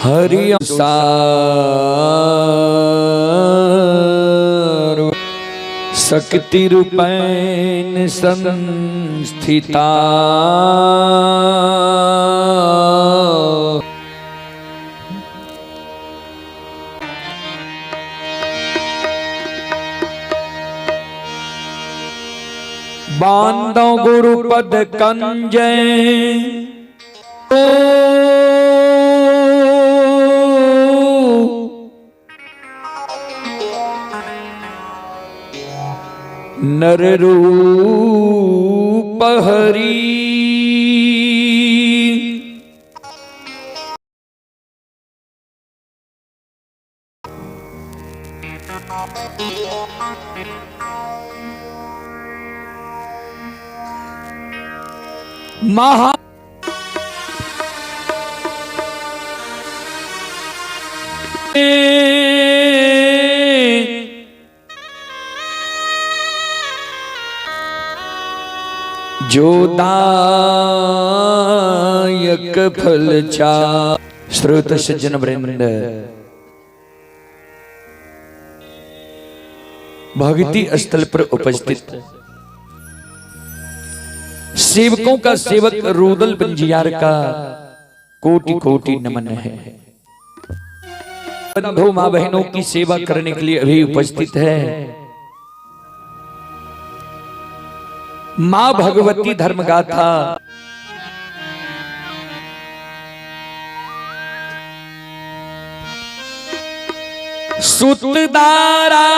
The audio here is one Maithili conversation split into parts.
हरि सार शक्ति रूपेण संस्थिता। बांधो गुरु पद कंज नर रूप हरि। महा जो दायक फल चा। श्रोत सज्जन वृंद, भक्ति स्थल पर उपस्थित सेवकों का सेवक रूदल पंजियार का कोटि कोटि नमन है। बंधु माँ बहनों की सेवा करने के लिए अभी उपस्थित है माँ भगवती धर्म गाथा। सुतदारा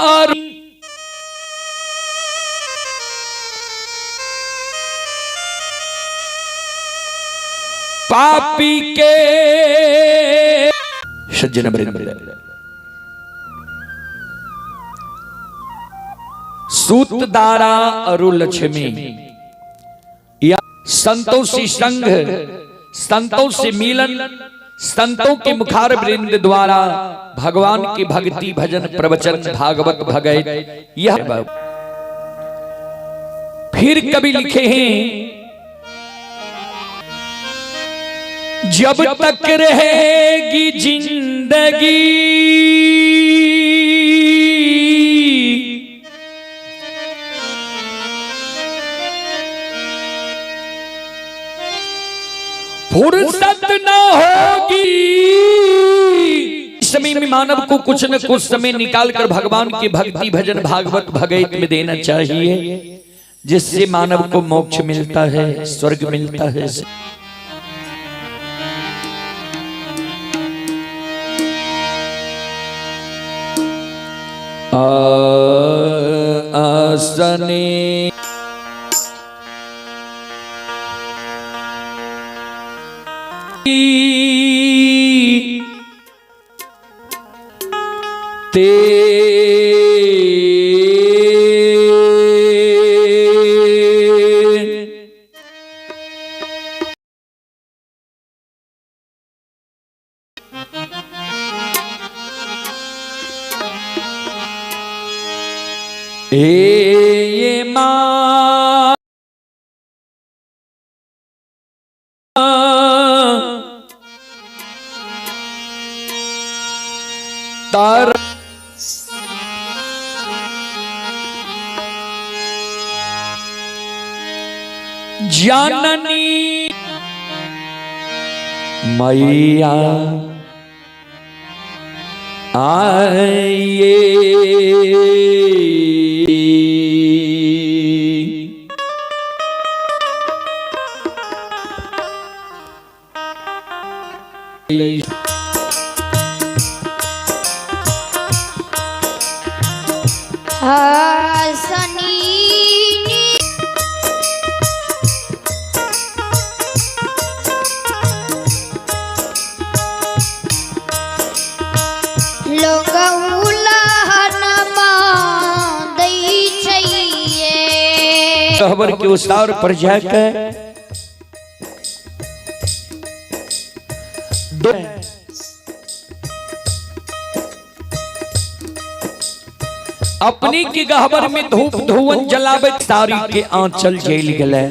और पापी के सज्जन वृंद, सूतदारा अरु लक्ष्मी या संतों से संग, संतों से मिलन, संतों के मुखार वृंद द्वारा भगवान की भक्ति भजन प्रवचन भागवत भगत यह फिर कभी लिखे हैं, जब तक रहेगी जिंदगी फुर्सत न होगी। समय में मानव को कुछ न कुछ समय निकालकर भगवान की भक्ति भजन भागवत भगवत में देना चाहिए, जिससे मानव को मोक्ष मिलता है, स्वर्ग मिलता है। आसने ते हे मां तार जननी मैया आइए। गहबर के उसार पर जाकर दो अपनी की गहबर में धूप धुवन जलावे सारी के आंचल जेल गले।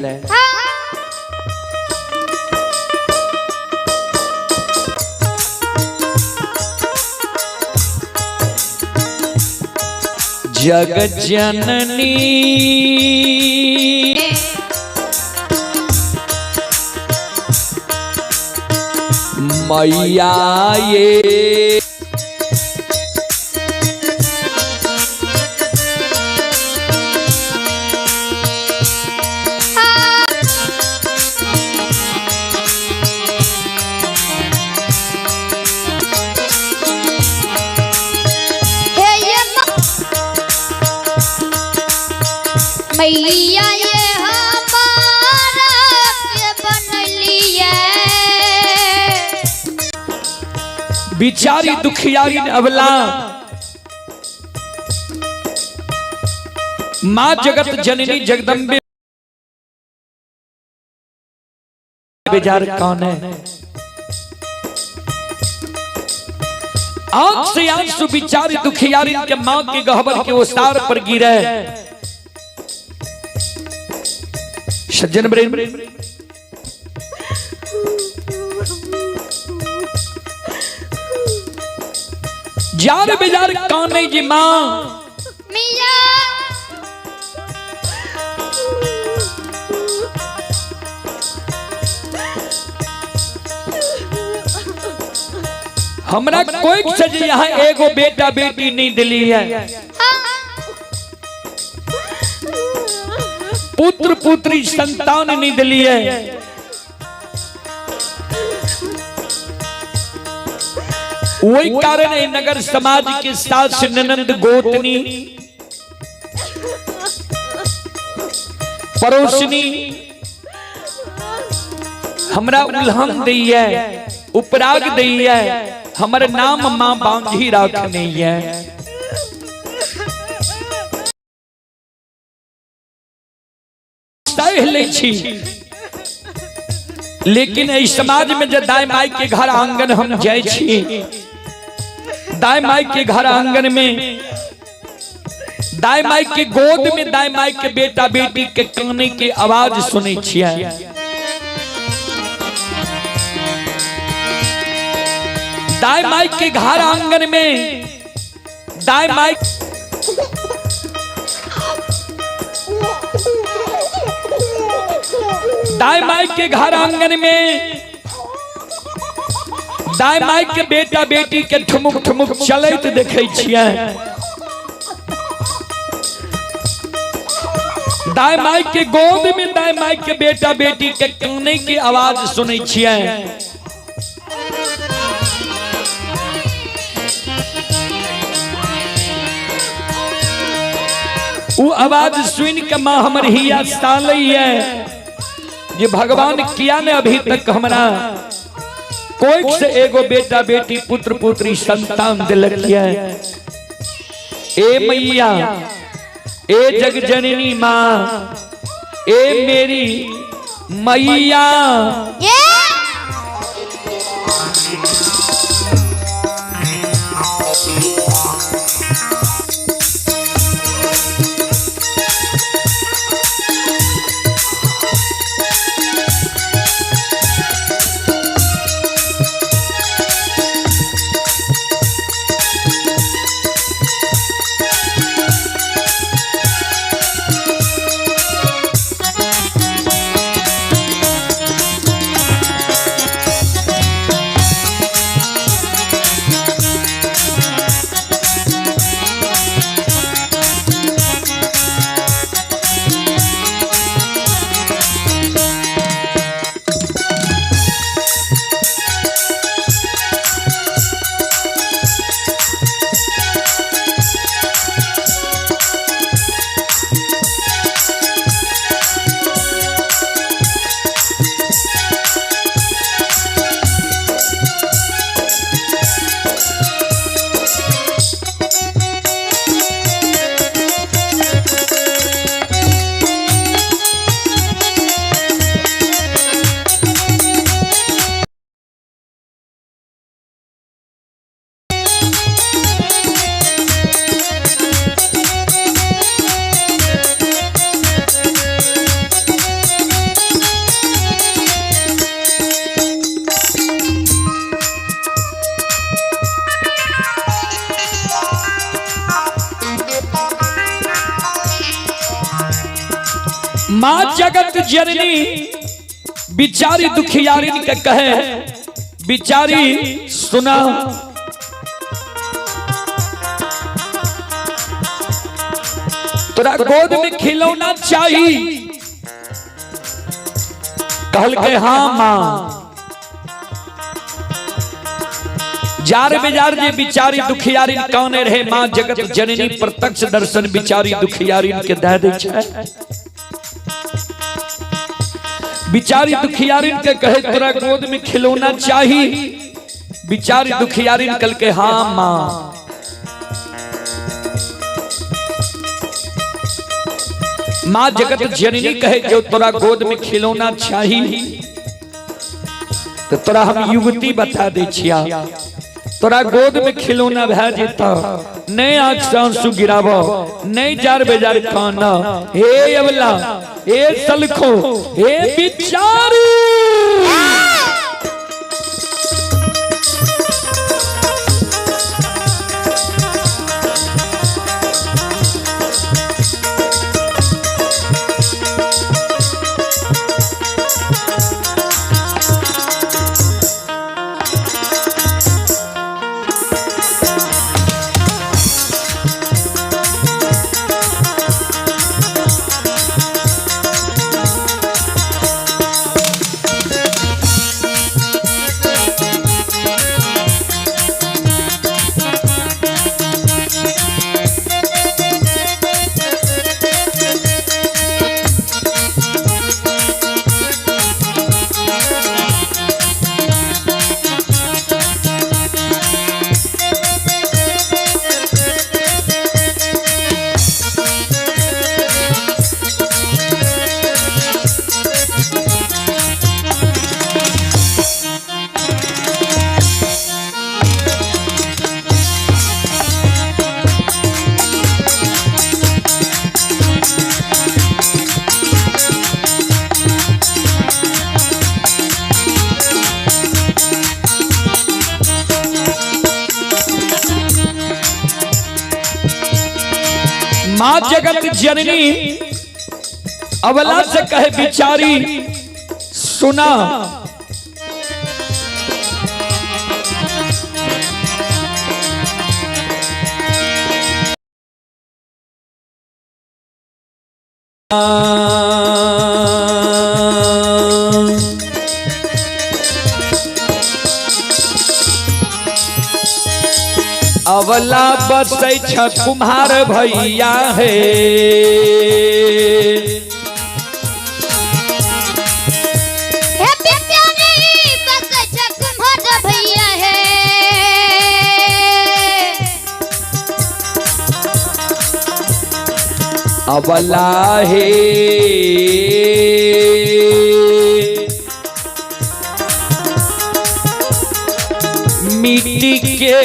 जग जननी मैया ये। हे ये मैया ये हमारा के बनलिए। बिचारी दुखियारी अबला माँ जगत जननी जगदम्बे बेजार कौन है। आंख से आंसू बिचारी दुखियारी के माँ के गहबर के ओसार पर गिरे। सज्जन प्रेम जार बेजार काने जी माँ मिया हमरा कोई से जे यहाँ एगो बेटा बेटी नहीं दिली है, पुत्र पुत्री संतान नहीं दिली है। वही कारण है नगर समाज के सास ननंद गोतनी पड़ोसनी हमरा उल्हन दी है, उपराग दी है, हमर नाम मां बांझी रखनी है। सह लै छी, लेकिन एहि समाज में जे दाई माई के घर आंगन हम जाय छी, दाई माई के घर आंगन में दाई माई के गोद में दाई माई के बेटा बेटी के काने के आवाज सुनै छियै। दाई माई के घर आंगन में दाई माई दाई माई के घर आंगन में दाई माई के बेटा बेटी के ठुमुक ठुमुक चलैत देखै छियै। दाई माई के गोद में दाई माई के बेटा बेटी के काने के आवाज सुनै छियै। वो आवाज सुन के मां हमर हिया सालैया जे भगवान किया ने अभी तक हमरा कोई से एगो बेटा बेटी पुत्र पुत्री संतान दिलक है। ए मैया, ए जग जननी माँ, ए मेरी मैया। माँ जगत जननी बिचारी दुखियारिन के कहे, बिचारी सुना, तोरा गोद में खिलौना चाहिए। कहल के हाँ माँ। जार बेजार जे बिचारी दुखियारिन कौने रहे, माँ जगत जननी प्रत्यक्ष दर्शन बिचारी दुखियारिन के दे दै छै। बिचारी दुखियारिन के कहे तोरा गोद में खिलौना चाहिए। बिचारी दुखियारिन कल के हाँ माँ। माँ जगत जननी कहे जो तोरा गोद में खिलौना चाहिए तो तोरा हम युवती बता दे छिया, तोरा गोद में खिलौना भै जेता, नहीं आंख से आंसू गिराबो, नहीं जार बेजार खाना। हे अवला, हे सलखो, हे बिचारी, माँ जगत जननी अवला से कहे बिचारी सुना, अवला बसै छ कुम्हार भैया है, हे बिचारी बसै छ कुम्हार भैया है। अवला हे मिट्टी के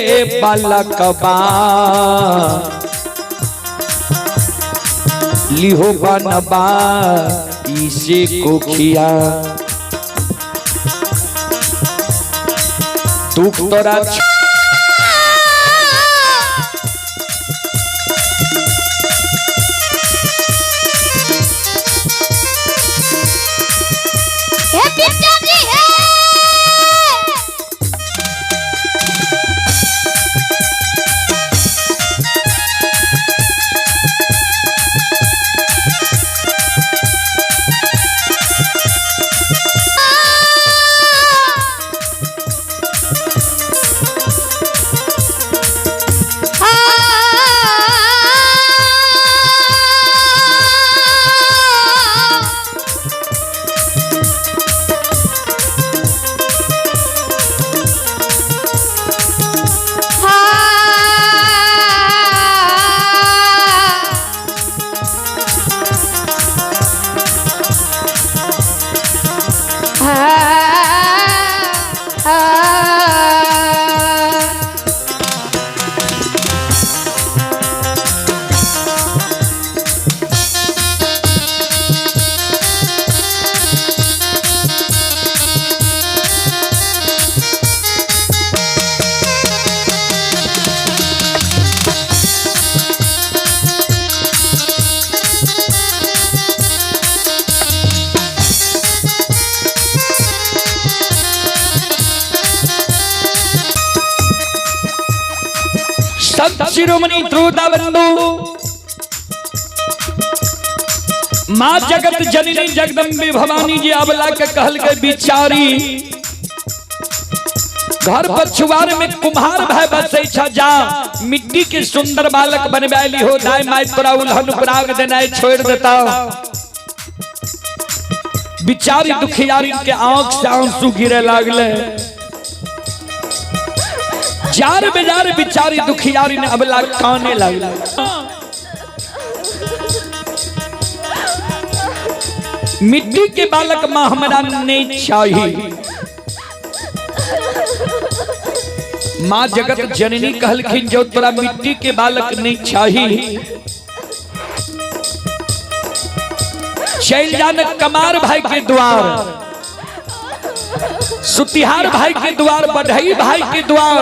बालकबा लिहो बनबा इसे कोखिया, दुख तोरा हे बिचारी हे, संत शिरोमणि त्रुदा बंधु माँ जगत जननी जगदम्बे भवानी जी अबला के कहल के बिचारी घर पछुआर में कुम्हार भाई बसै छ, जा मिट्टी के सुंदर बालक बनवाली हो, दाई माई तोरा उल्हन उपराग देनाय छोड़ देता। बिचारी दुखियारी के आंख से आंसू गिरे लागले। जार बेजार बिचारी दुखियारी ने अबला काने लागले। मिट्टी के बालक मां हमरा नहीं चाहिए। माँ जगत जननी कहलखिन जो तोरा मिट्टी के बालक नहीं चाहिए, चल जान कमार भाई के द्वार, सुतिहार भाई के द्वार, बढ़ई भाई के द्वार,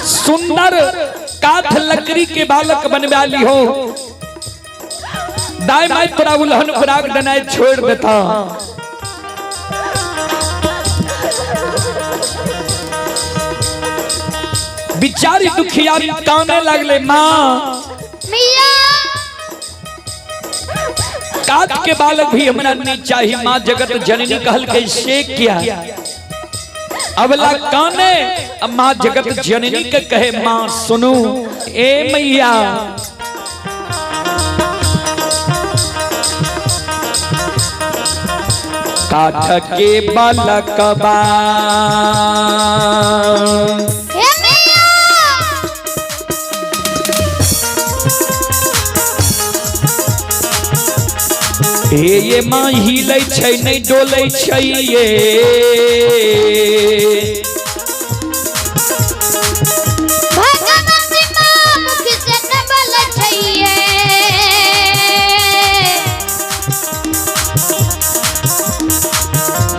सुंदर काठ लकड़ी के बालक बनवा ली हो, दाई माई तोरा उल्हन खुराक देनाय छोड़ देता। बिचारी दुखियारी काने लगले, माँ मिया काठ के बालक भी हमरा नहीं चाहिए। माँ जगत जननी कहल के से क्या अबला काने। अब माँ जगत जननी के कहे माँ सुनू ए मैया, काठ के बालकबा हे मैया हे ये माँ हिलै छै नहीं डोलै छै ये, भगवती माँ मुख से न बोलै छैये,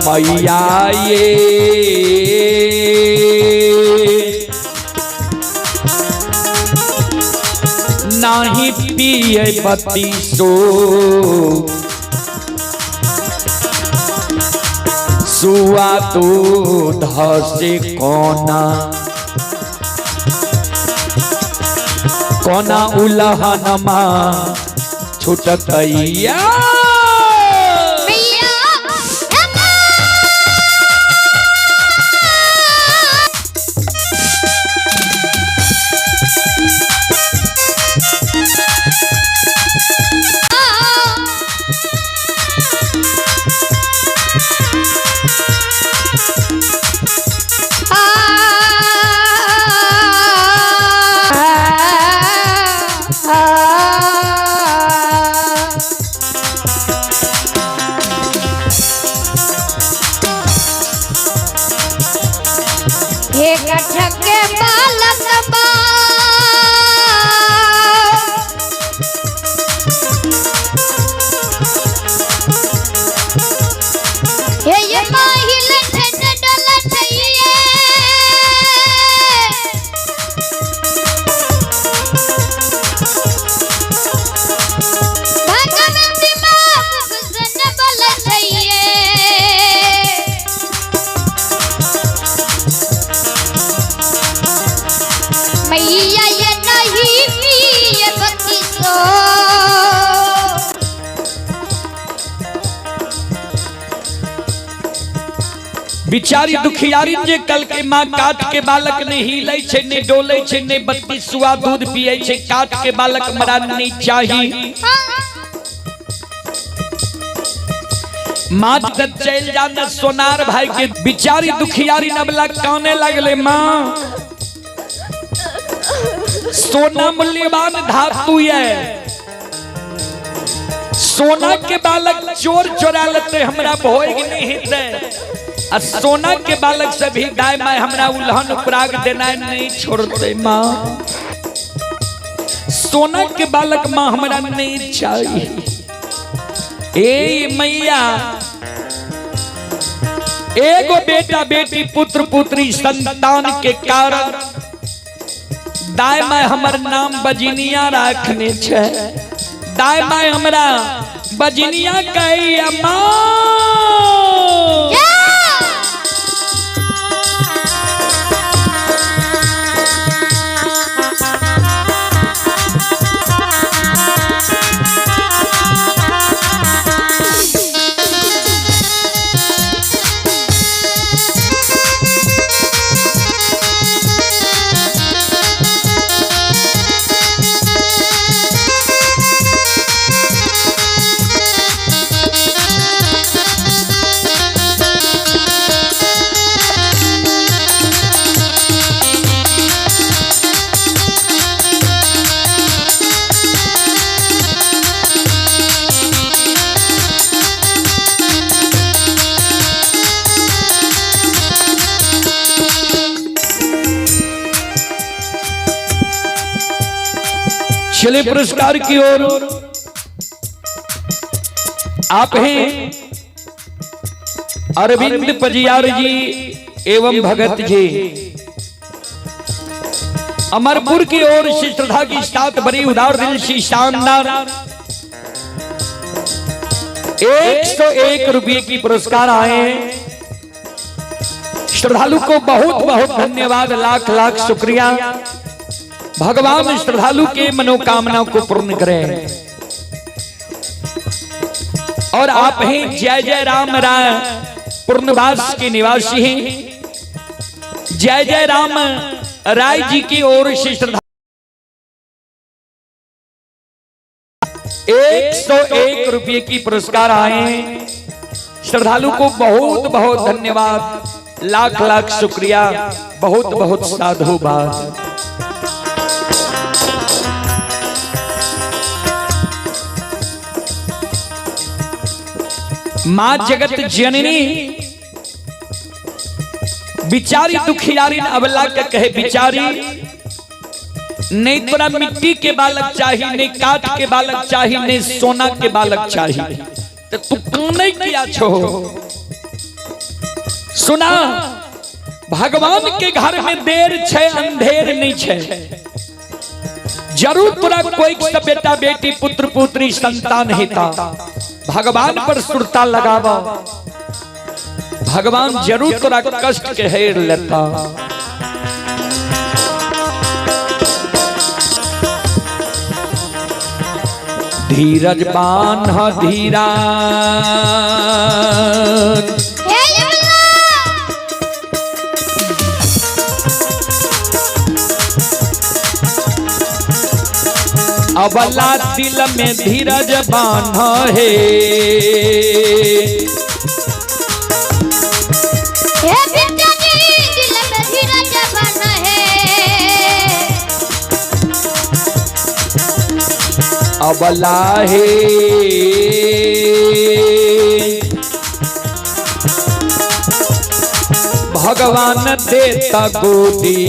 मैया ये नाही पिए बत्ती सो सुआ दूध से कोना कोना उलहनमा छुटतैया। मैया हे माँ हे कठ के बालक बा हे ये माहिल छन डल छइये, भगवती माँ मुख से न बोल छइये, मैया ये नहीं पिए बत्ती सो। बिचारी दुखियारी जे कल के माँ काठ के बालक नहीं हिलै छै नहीं डोलै छै नहीं बत्ती सुआ दूध पिए छै, काठ के बालक मरा नहीं चाही। माँ चल जाना सोनार भाई के बिचारी दुखियारी नबला काने लगले, माँ सोना मूल्यवान धातु है, सोना के बालक चोर चोरा लेते हमरा भोग नहीं हेतै, आ सोना के बालक से भी दाय my हमरा उल्हन उपराग देना नहीं छोड़ते। माँ सोना के बालक माँ हमरा नहीं चाहिए। ए मैया एगो बेटा बेटी पुत्र पुत्री संतान के कारण दाय my हमर नाम बजनिया राखने छे, दाय my हमरा बजनिया कहैया। माँ चले पुरस्कार की ओर। आप हैं अरविंद पजियार जी एवं भगत जी अमरपुर की ओर से श्रद्धा की साथ बड़ी उदार दिल सी शानदार 101 रुपये की पुरस्कार आए हैं। श्रद्धालु को बहुत बहुत धन्यवाद, लाख लाख शुक्रिया। भगवान श्रद्धालु के मनोकामना को पूर्ण करें। और आप हैं जय जय राम राय पूर्णवास के निवासी हैं। जय जय राम राय जी की ओर से श्रद्धा 101 रुपये की पुरस्कार आए हैं। श्रद्धालु को बहुत बहुत धन्यवाद, लाख लाख शुक्रिया, बहुत बहुत साधुवाद। मां जगत जननी बिचारी दुखियारी अबला के कहे बिचारी, नहीं तोरा मिट्टी के बालक चाहिए, नहीं काठ के बालक चाहिए, नहीं सोना के बालक चाहिए, तो तू काने किया छो। सुना, भगवान के घर में देर छे अंधेर नहीं छे। जरूर तोरा कोई सब बेटा बेटी पुत्र पुत्री संतान हेता, भगवान पर सुरता लगावा, भगवान जरूर तोरा कष्ट के हेर लेता। धीरज बान्ह धीरा अबला दिल में धीरज बान्ह है। दिल में धीरज बान्ह है। अबला है भगवान देता गोदी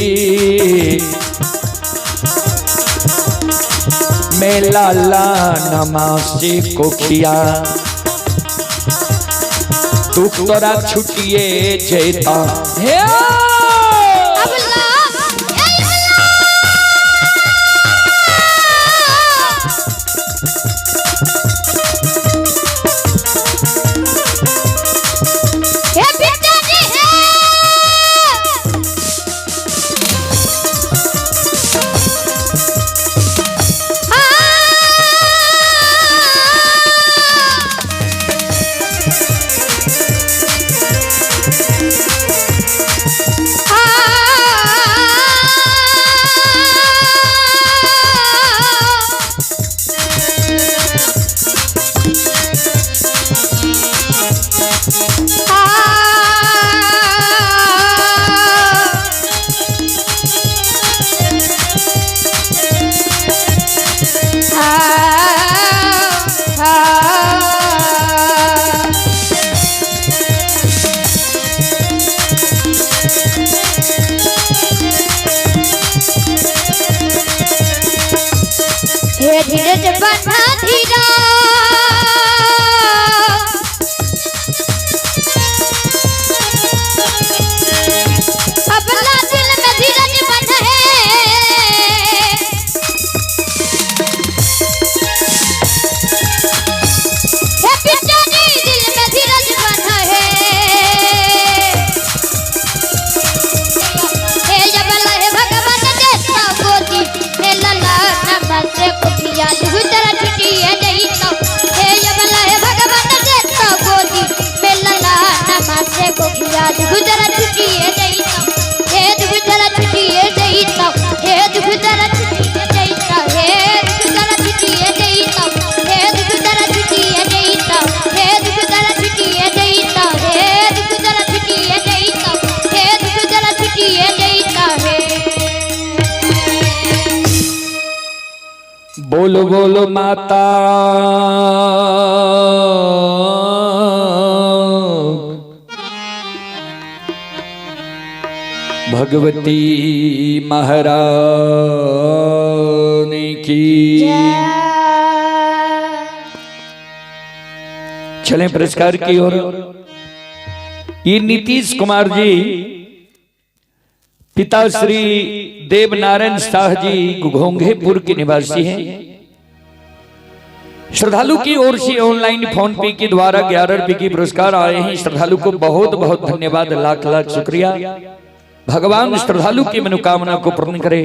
में लाला नमासी कोखिया, दुख तोरा छुटिए जेता हे। धीरज बना धीरा अपना दिल में धीरज बना है। दिल में धीरज बना है। हे जबला हे भगवान देता गोदी हे लला नमस्ते कुटिया दुधरा छुटी है नहीं तो। हे जबला हे भगवान देता गोदी हे लला नमस्ते कुटिया दुधरा छुटी है नहीं तो। हे दुधरा छुटी है नहीं तो। हे दुधरा छुटी है नहीं तो। हे दुधरा छुटी है नहीं तो। हे दुधरा छुटी है नहीं तो। हे दुधरा छुटी है नहीं तो। हे दुधरा छुटी है नहीं तो। हे दुधरा छुटी है नहीं तो। बोलो बोलो माता भगवती महाराज। भगवान की। चलें पुरस्कार की ओर। ये नीतीश कुमार जी, पिता श्री देवनारायण शाह जी घोंघेपुर के निवासी हैं। श्रद्धालु की ओर से ऑनलाइन फोन पे के द्वारा 11 रुपए की पुरस्कार आए हैं। श्रद्धालु को बहुत बहुत धन्यवाद, लाख लाख शुक्रिया। भगवान श्रद्धालु की मनोकामना को पूर्ण करे।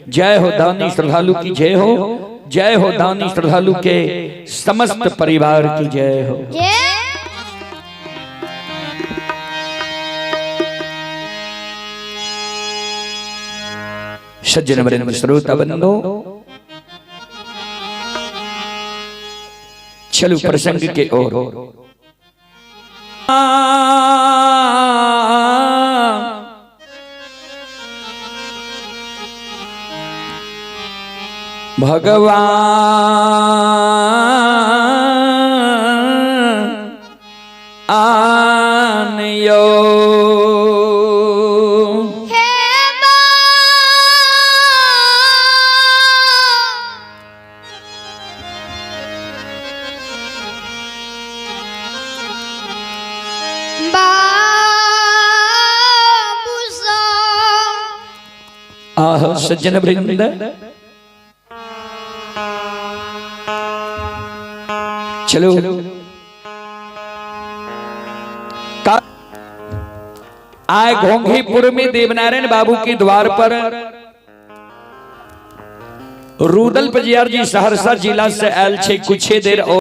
जय हो दानी श्रद्धालु की जय हो, जय हो दानी श्रद्धालु के समस्त परिवार की जय हो। सज्जन वृंद श्रोता बंधो, चलो प्रसंग के ओर। भगवान आन यो हे बाबू सा। आह सज्जन वृंद, चलो आए घोंघीपुर में देवनारायण बाबू के द्वार पर रुदल पजियार जी सहरसा जिला से आयल छे कुछ देर। और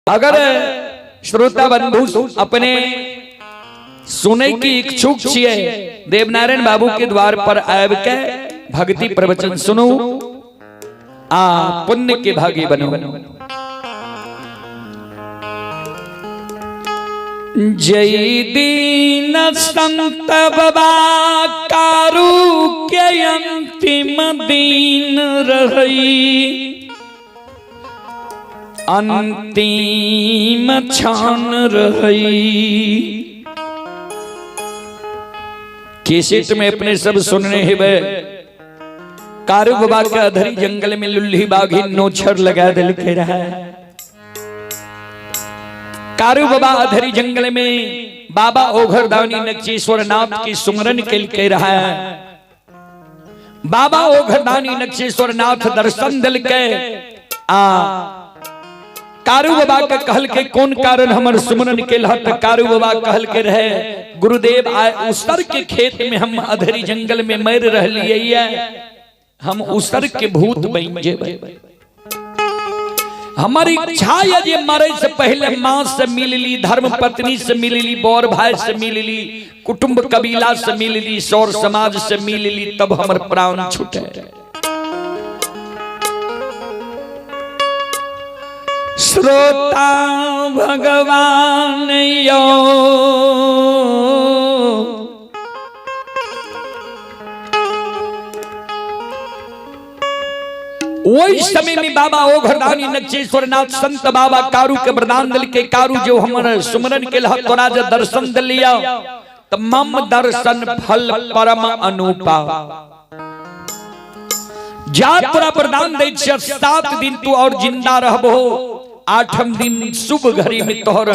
अगर श्रोता बंधु अपने सुने की इच्छुक छिए, देवनारायण बाबू के द्वार पर आब के भक्ति प्रवचन सुनू आ पुण्य के भागी बनो। जय दीन संत बाबा कारू के अंतिम दिन रही, अंतिम क्षण रही। कैसेट में अपने सब सुनने हेबे, कारू बाबा के अधरी जंगल में लुल्ली बाघी नोछर लगा दिल के रहा। कारू बाबा अधरी जंगल में बाबा ओघरदानी नक्शेश्वर नाथ की सुमरन के रहा है। बाबा ओघरदानी नक्शेश्वर नाथ दर्शन दिल के आ कारू बाबा के कहल के कौन कारण हमर सुमरन के लहत। कारू बाबा कहल के रहे, गुरुदेव आए उसर के खेत में हम अधरी जंगल में मर रहलिए, हम उसर के भूत बन जेबै। हमारी इच्छा है जे मरे से पहले माँ से मिल ली, धर्म पत्नी से मिल ली, बौर भाई से मिल ली, कुटुंब कबीला से मिल ली, सौर समाज से मिल ली, तब हमर प्राण छूटे। श्रोता भगवान यो वही समय में बाबा ओघरदानी नक्शेश्वर नाथ संत बाबा कारू के वरदान दिल के, कारू जो हमर सुमरन के लह तोरा जे दर्शन दिलिया त मम दर्शन फल परम अनुपा। जा तोरा वरदान दै छिय, 7 दिन तू और जिंदा रहबो, 8म दिन शुभ घड़ी में तोहर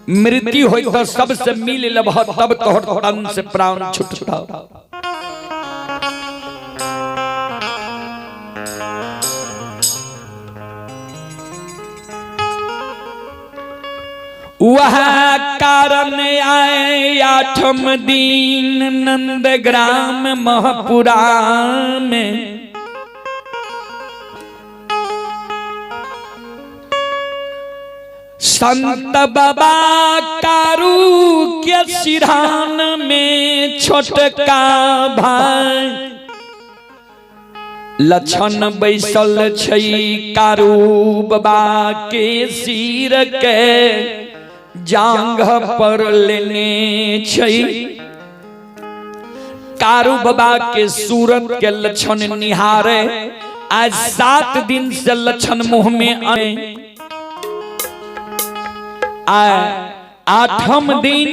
मृत्यु होई त सबसे मिल लबह, तब तोहर तन से प्राण छुटता। वह कारण आए 8म दिन नंदग्राम महपुरा में, संत बाबा कारू के सिरहान में छोटका भाई लक्षण बैसल छै कारू बाबा के सिर के जांघ पर लेने छै। कारू बाबा के सूरत के लक्षण निहारे, आज 7 दिन से लक्षण मुंह में आए। 8म दिन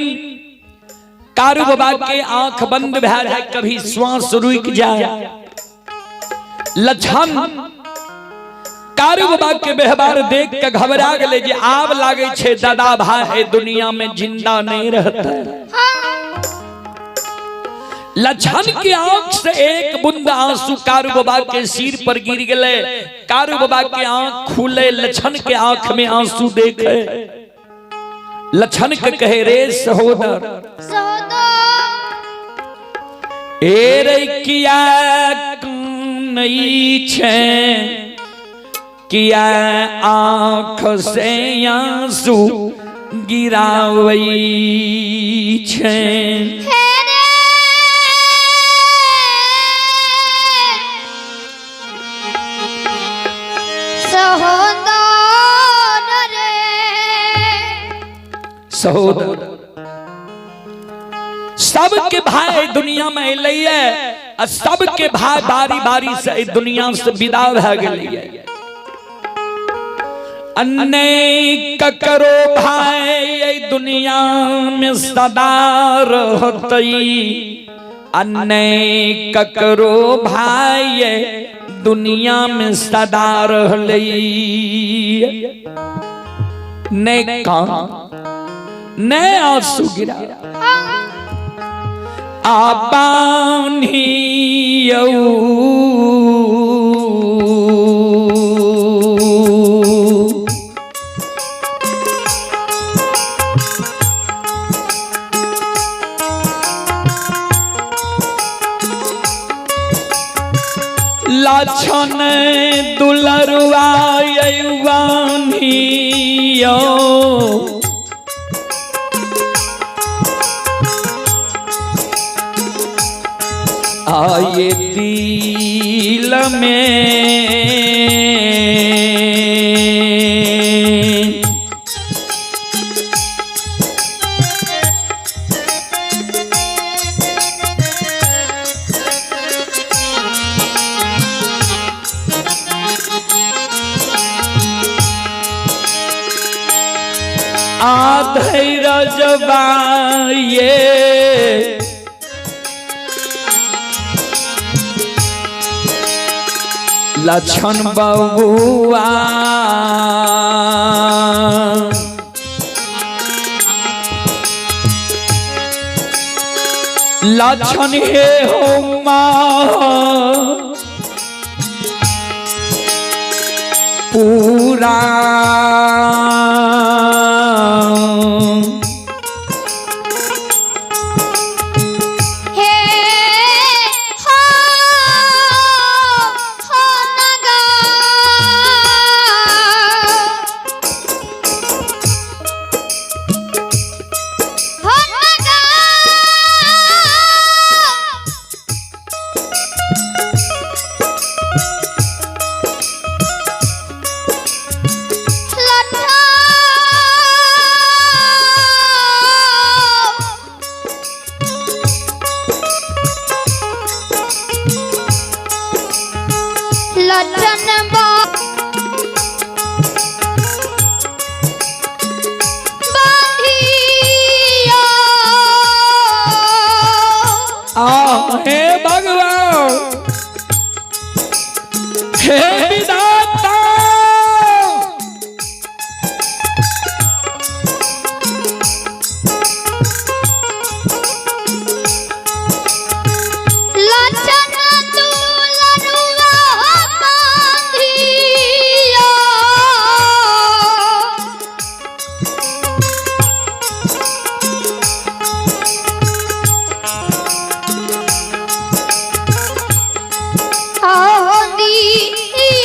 कारू बाबा के आंख बंद भए जाए, कभी श्वास रुक जाए। लक्षण कारू बाबा के व्यवहार देख के घबरा गेलै जे आब लागे छे दादा भाई दुनिया में जिंदा नहीं रहता। लक्षण के आंख से एक बूंद आंसू कारू बाबा के सिर पर गिर गए। कारू बाबा के आंख खुले, लक्षण के आंख में आंसू देखे। लक्षण के कहे रे सहोदर, ए रे किया नहीं छे, किया आंख से आंसू गिरावई छे। सहोदर सबके भाई दुनिया में अलै आ सबके भाई बारी बारी से दुनिया से विदा भए गेलै। अन्ने ककरो भाई दुनिया में सदा रहतई, अन्ने ककरो भाई दुनिया में सदा रहलै। ने कान ने आंसू गिरा लक्षण दुलरुआ युवानियो आये दिल में आधैरजबाये लक्षण बबुआ लक्षण हे हो माँ पूरा हे भगवान हे विधाता Oh, the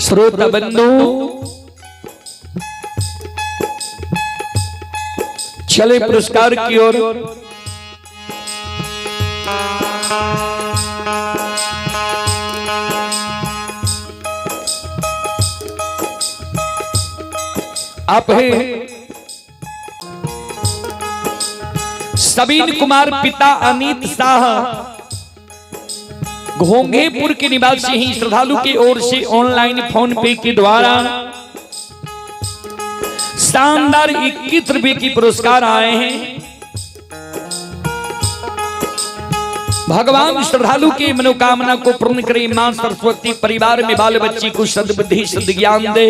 श्रोता बंधु, चले पुरस्कार की ओर। आप हैं सबीन कुमार, पिता अनित शाह, घोंघेपुर के निवासी ही श्रद्धालु की ओर से ऑनलाइन फोन पे के द्वारा शानदार 21 रुपए की पुरस्कार आए हैं। भगवान श्रद्धालु की मनोकामना को पूर्ण करे। मां सरस्वती परिवार में बाल बच्ची को सद्बुद्धि सद्ज्ञान दे।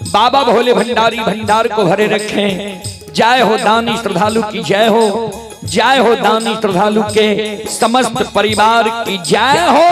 बाबा भोले भंडारी भंडार को भरे रखें। जय हो दानी श्रद्धालु की जय हो। जय हो दानी श्रद्धालु के समस्त परिवार की जय हो।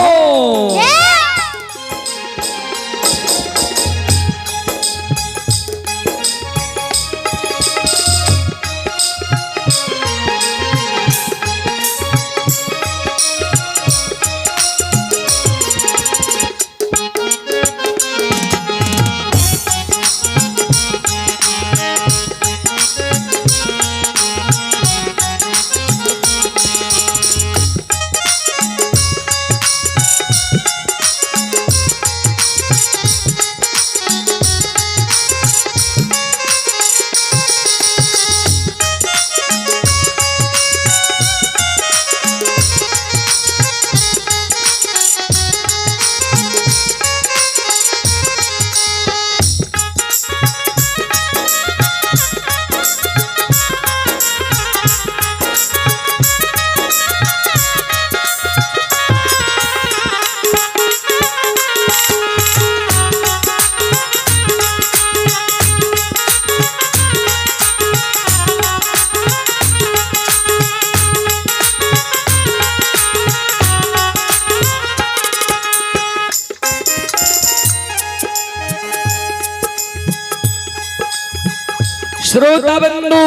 श्रोता बंधु,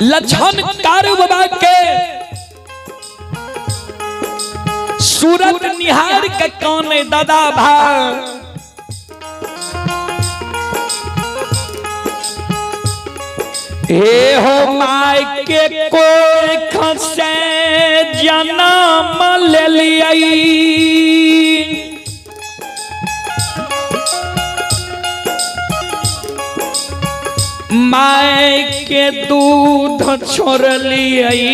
लक्षण कारू बाबा के सूरत निहार के कान दादा भाई हे हो my के कोई खसे जन्म ले लियाई। My के दूध छोड़ लियाई।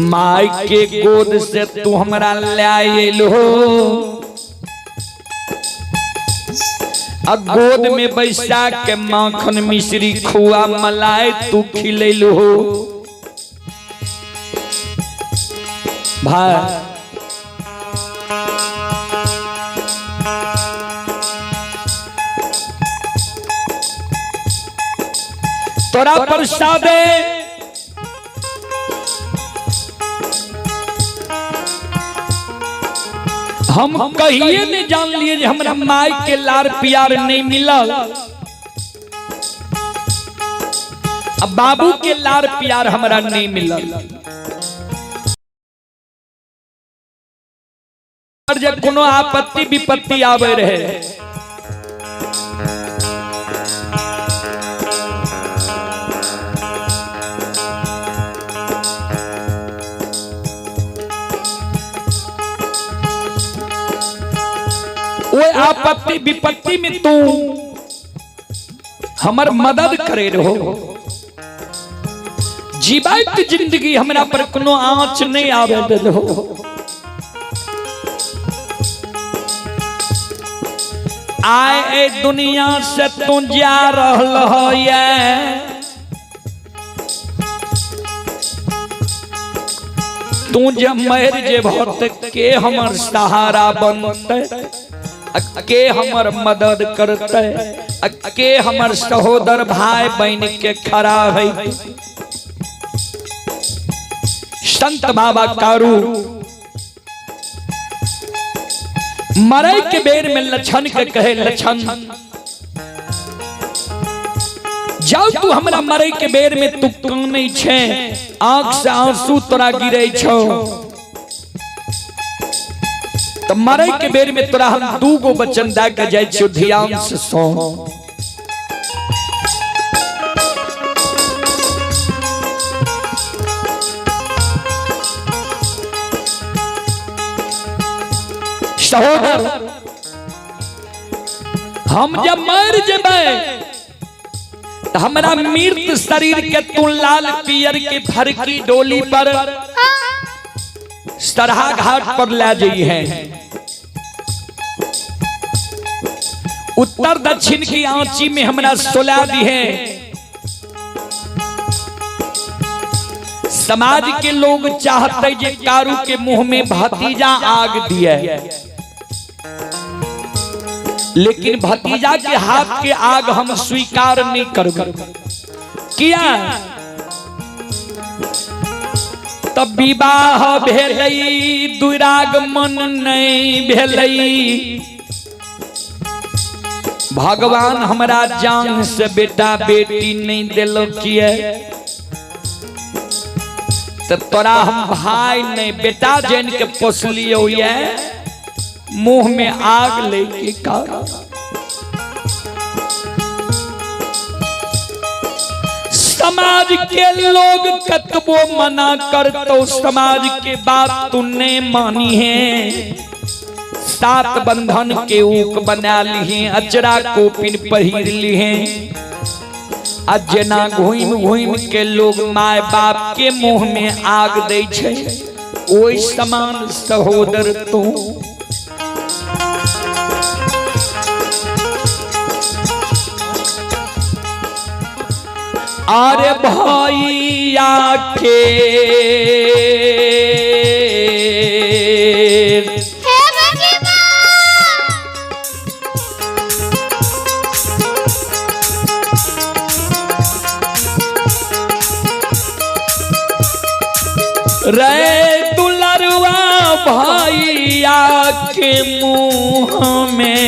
My के गोद से तू हमरा लायल हो, गोद में बैसा के माखन मिश्री खुआ मलाई तू खिलैल हो। भाई तोरा प्रसादे हम कहिए नहीं जान लिए जे हमरा माई के लार प्यार नहीं मिलल, अब बाबू के लार प्यार हमरा नहीं मिलल। जब कोनो आपत्ति विपत्ति आवे रहे आपत्ति विपत्ति में तू हमर मदद करे रहो। जीवित जिंदगी हमरा पर कोनो आंच नहीं आवे दे रहो। आए दुनिया से तू जा रहल हो ये, तू जब मर जेबह के हमर सहारा बनते, के हमर मदद करते, के हमर सहोदर भाई बहन के खड़ा है। संत बाबा कारू मरे के बेर में लक्षण के कहे, लक्षण जाओ तू हमरा मरे के बेर में तू कानै छे, आंख से आंसू तोरा गिरे छो, तो मरे के बेर में तोरा हम 2 गो वचन दे के जाय छियो, ध्यान से सुन। सहोदर, हम जब मर जेबै तो हमरा मृत शरीर के तू लाल पियर के फरकी डोली पर सरहा घाट पर ले जाई है। उत्तर दक्षिण की आंची में हमरा सुला दी है। समाज के लोग चाहते जे कारू के मुंह में भतीजा आग दिए, लेकिन भतीजा के हाथ के आग हम स्वीकार नहीं करब। किया तब विवाह भेलई, दुरागमन नहीं भेलई। भगवान हमरा जान से बेटा बेटी नहीं दिलो किए, तो तोरा हम भाई नहीं बेटा जन के पोसलियो ये मुंह में आग लेके का। समाज के लोग कतबो मना कर तो समाज के बात तूने मानी है। 7 बंधन के ऊक बना ली है, अचरा कोपिन पहिर ली है। अजना घूम घूम के लोग my बाप के मुंह में आग दे छे, ओई समान सहोदर तू। अरे भैया के रे दुलरुआ भैया के मुंह में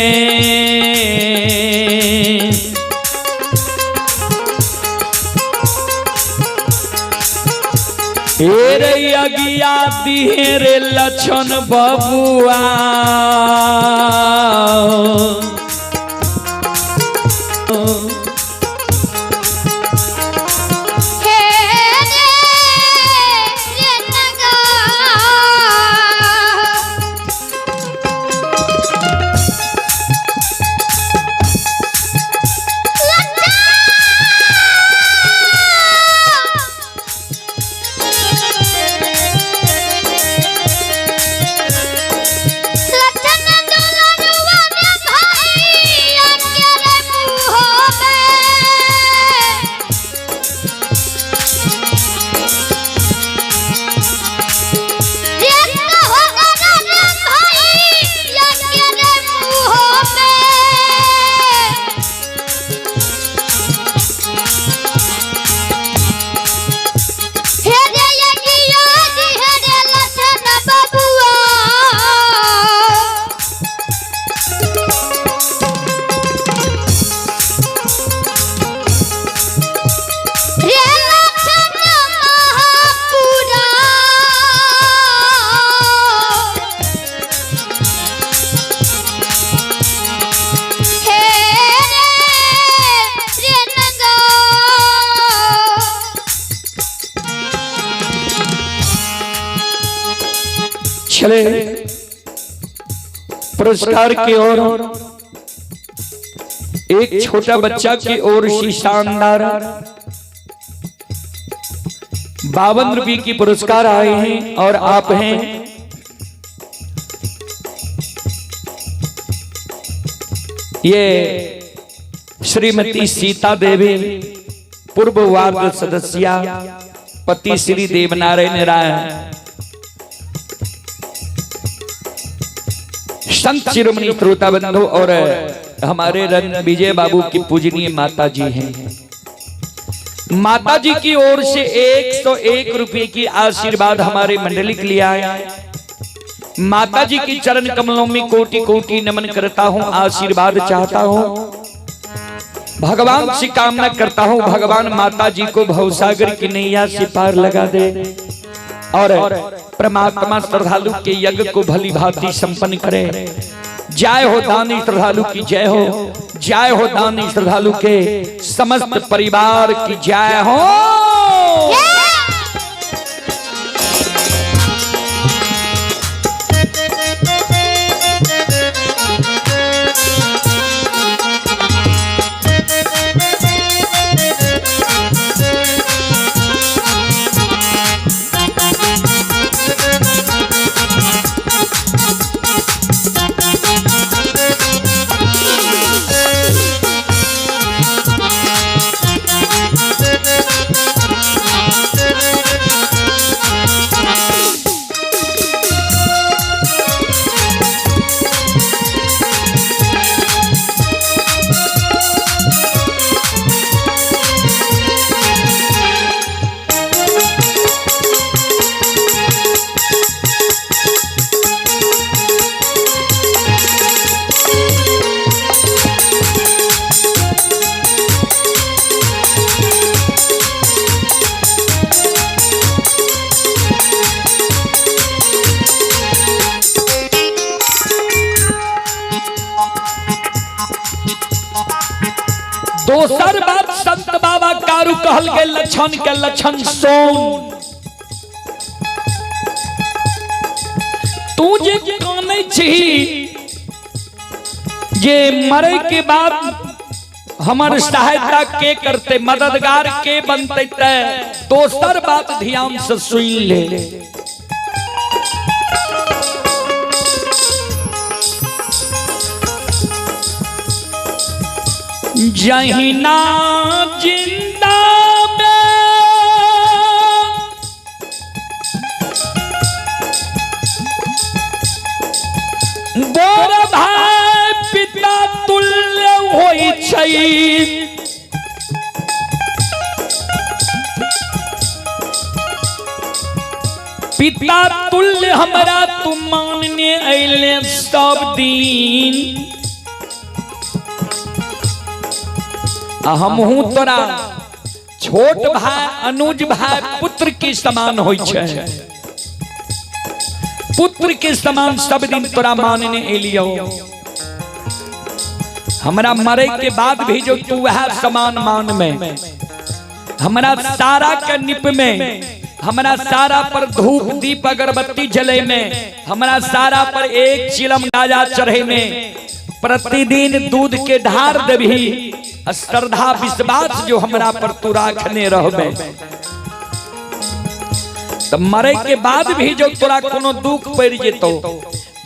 रे अगिया दिहे रे लक्षण बबुआ। चले पुरस्कार की ओर एक छोटा बच्चा की ओर से शानदार 52 रुपये की पुरस्कार आए हैं और आप हैं ये श्रीमती सीता देवी, पूर्व वार्ड सदस्य, पति श्री देवनारायण राय, संत शिरोमणि श्रोता बंधु और हमारे रन विजय बाबू की पूजनीय माता जी हैं। माता जी की ओर से 101 रुपए की आशीर्वाद हमारे मंडली के लिए आया। माता जी की चरण कमलों में कोटि कोटि नमन करता हूं, आशीर्वाद चाहता हूं। भगवान से कामना करता हूँ, भगवान माता जी को भवसागर की नैया से पार लगा दे और परमात्मा श्रद्धालु के यज्ञ को भली भांति संपन्न करे। जय हो दानी श्रद्धालु की जय हो, जय हो दानी श्रद्धालु के समस्त परिवार की जय हो। दोसर बात संत बाबा कारू कहल के लक्षण के लक्षण सोन। तू जे कानै छी जे मरे के बाद हमर सहायता के करते, मददगार के बनते, ते दोसर बात ध्यान से सुन ले। जहिना जिंदा में गोर भाई पिता तुल्य होई छै, पिता तुल्य हमरा तू मानने अइले सब दिन, हमहू तोरा छोट भाई अनुज भाई पुत्र के समान होई छै, पुत्र के समान सब दिन तोरा मानने एलियो। हमरा मरे के बाद भी जो तू वह समान मान में, हमरा सारा के निप में, हमरा सारा पर धूप दीप अगरबत्ती जले में, हमरा सारा पर एक चिलम गाजा चढ़े में, प्रतिदिन दूध के ढार देबही, श्रद्धा विश्वास जो हमरा पर तू राखने रहबे, तो मरे के बाद भी जो तोरा कोनो दुख पड़ जेतो,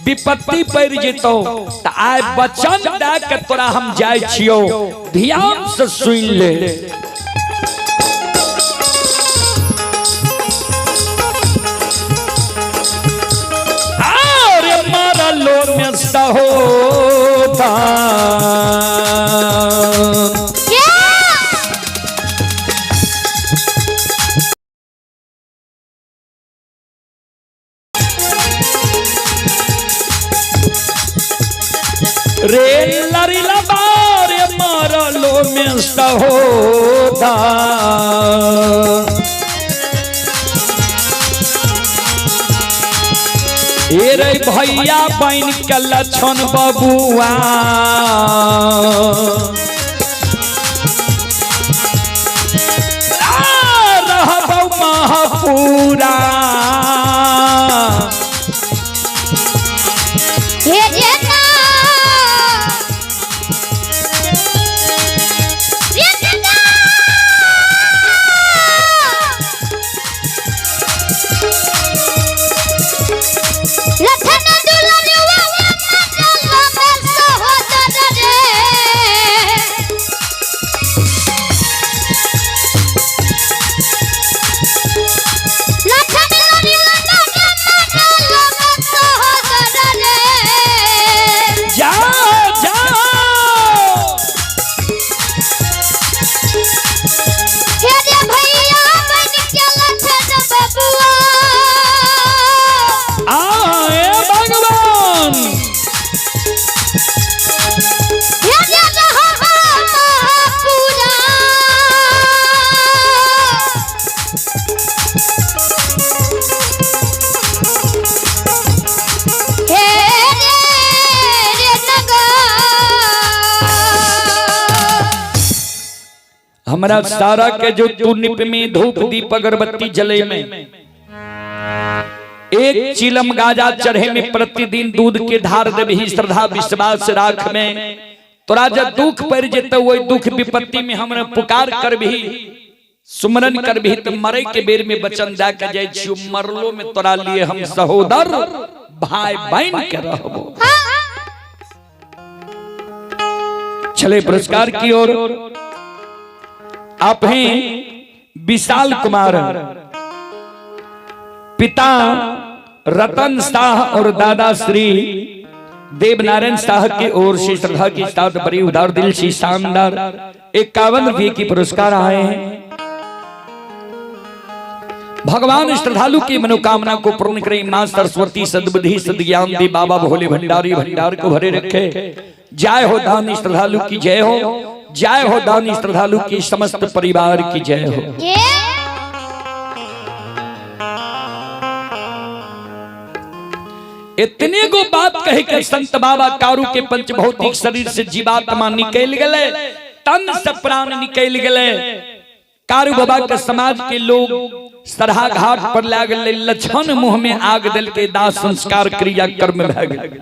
विपत्ति पड़ जेतो, तो आय वचन दे के तोरा हम जाय छियो, ध्यान से सुन ले। अरे मरलो में सहोदा रे लरी लबारे मरलो में सहोदा, ए रे भैया बन के लक्षण बबुआ, रहबौ महापुरा। लखन दुलारी हमरा सारा के जो तू निप में धूप दीप अगरबत्ती जले में एक चिलम गाजा चढ़े में प्रतिदिन दूध के धार देबही, श्रद्धा विश्वास राख में तोरा जब दुख पड़ जेते वही दुख विपत्ति में हमरा पुकार करबही, सुमरन करबही, तो मरे के बेर में वचन दे के जाय छियो, मरलो में तोरा लिए हम सहोदर भाई बहन के रहबो। चले पुरस्कार की ओर। आप हैं विशाल कुमार, पिता रतन शाह और दादा श्री देवनारायण शाह की ओर से श्रद्धा के साथ बड़ी उदार दिल से शानदार 51 रुपये की पुरस्कार आए हैं। भगवान श्रद्धालु की मनोकामना को पूर्ण करें। मां सरस्वती सद्बुद्धि सद्ज्ञान दे, बाबा भोले भंडारी भंडार को भरे रखे। जय हो दानी श्रद्धालु की जय हो, जय हो दानी श्रद्धालु की समस्त परिवार की जय हो। इतने गो बात कहे के संत बाबा कारू के पंचभौतिक शरीर से जीवात्मा निकल गए, तन से प्राण निकल गए। कारू बाबा के समाज के लोग सरहा घाट पर लागल, लक्षण मुंह में आग दिल के दाह संस्कार क्रिया कर्म भए गेल।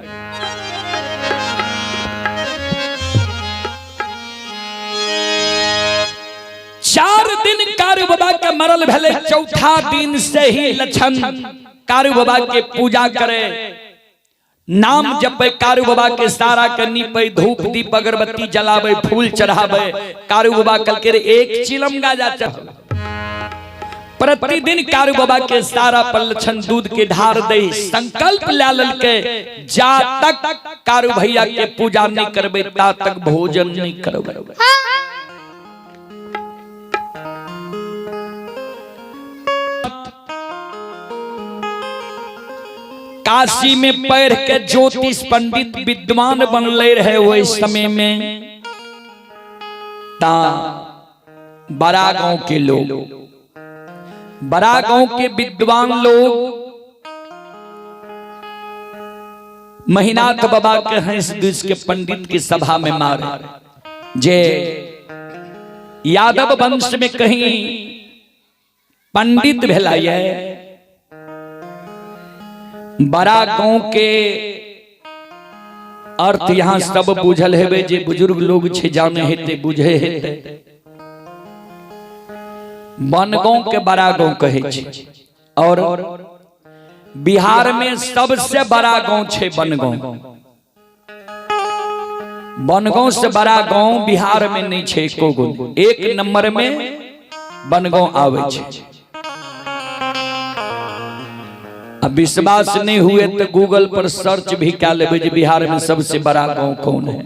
चार दिन कारू बाबा के मरल भेले, चौथा दिन से ही लक्षण कारू बाबा के पूजा करे, नाम जपे, कारू बाबा के सारा के नीपे, धूप दीप अगरबत्ती जलावे, फूल चढ़ावे। कारू बाबा कल के एक चिलम गाजा चढ़ावे। प्रतिदिन कारू बाबा के सारा पर लक्षण दूध के ढार दे, संकल्प ला ललके जा तक कारू भैया के पूजा नहीं करबे ता तक भोजन नहीं करबे। काशी में पढ़ के ज्योतिष पंडित विद्वान बनले रहे वही समय में ता बड़ा गांव के लोग, बड़ा गांव के विद्वान लोग महिनाथ बाबा के हंस दुस के पंडित की सभा में मारे। जे यादव वंश में कहीं पंडित भेला ये बड़ा गांव के अर्थ यहाँ सब बुझल हेबे, जे बुजुर्ग लोग छे जाने हेते बुझे हेते। बनगांव के बड़ा गांव कहे छे और बिहार में सबसे बड़ा गांव छे बनगांव। बनगांव से बड़ा गांव बिहार में नहीं छे एको गो, एक नंबर में बनगांव आवे छे। अब विश्वास नहीं हुए तो गूगल पर सर्च भी क्या लेबे जे बिहार में सबसे बड़ा गांव कौन है।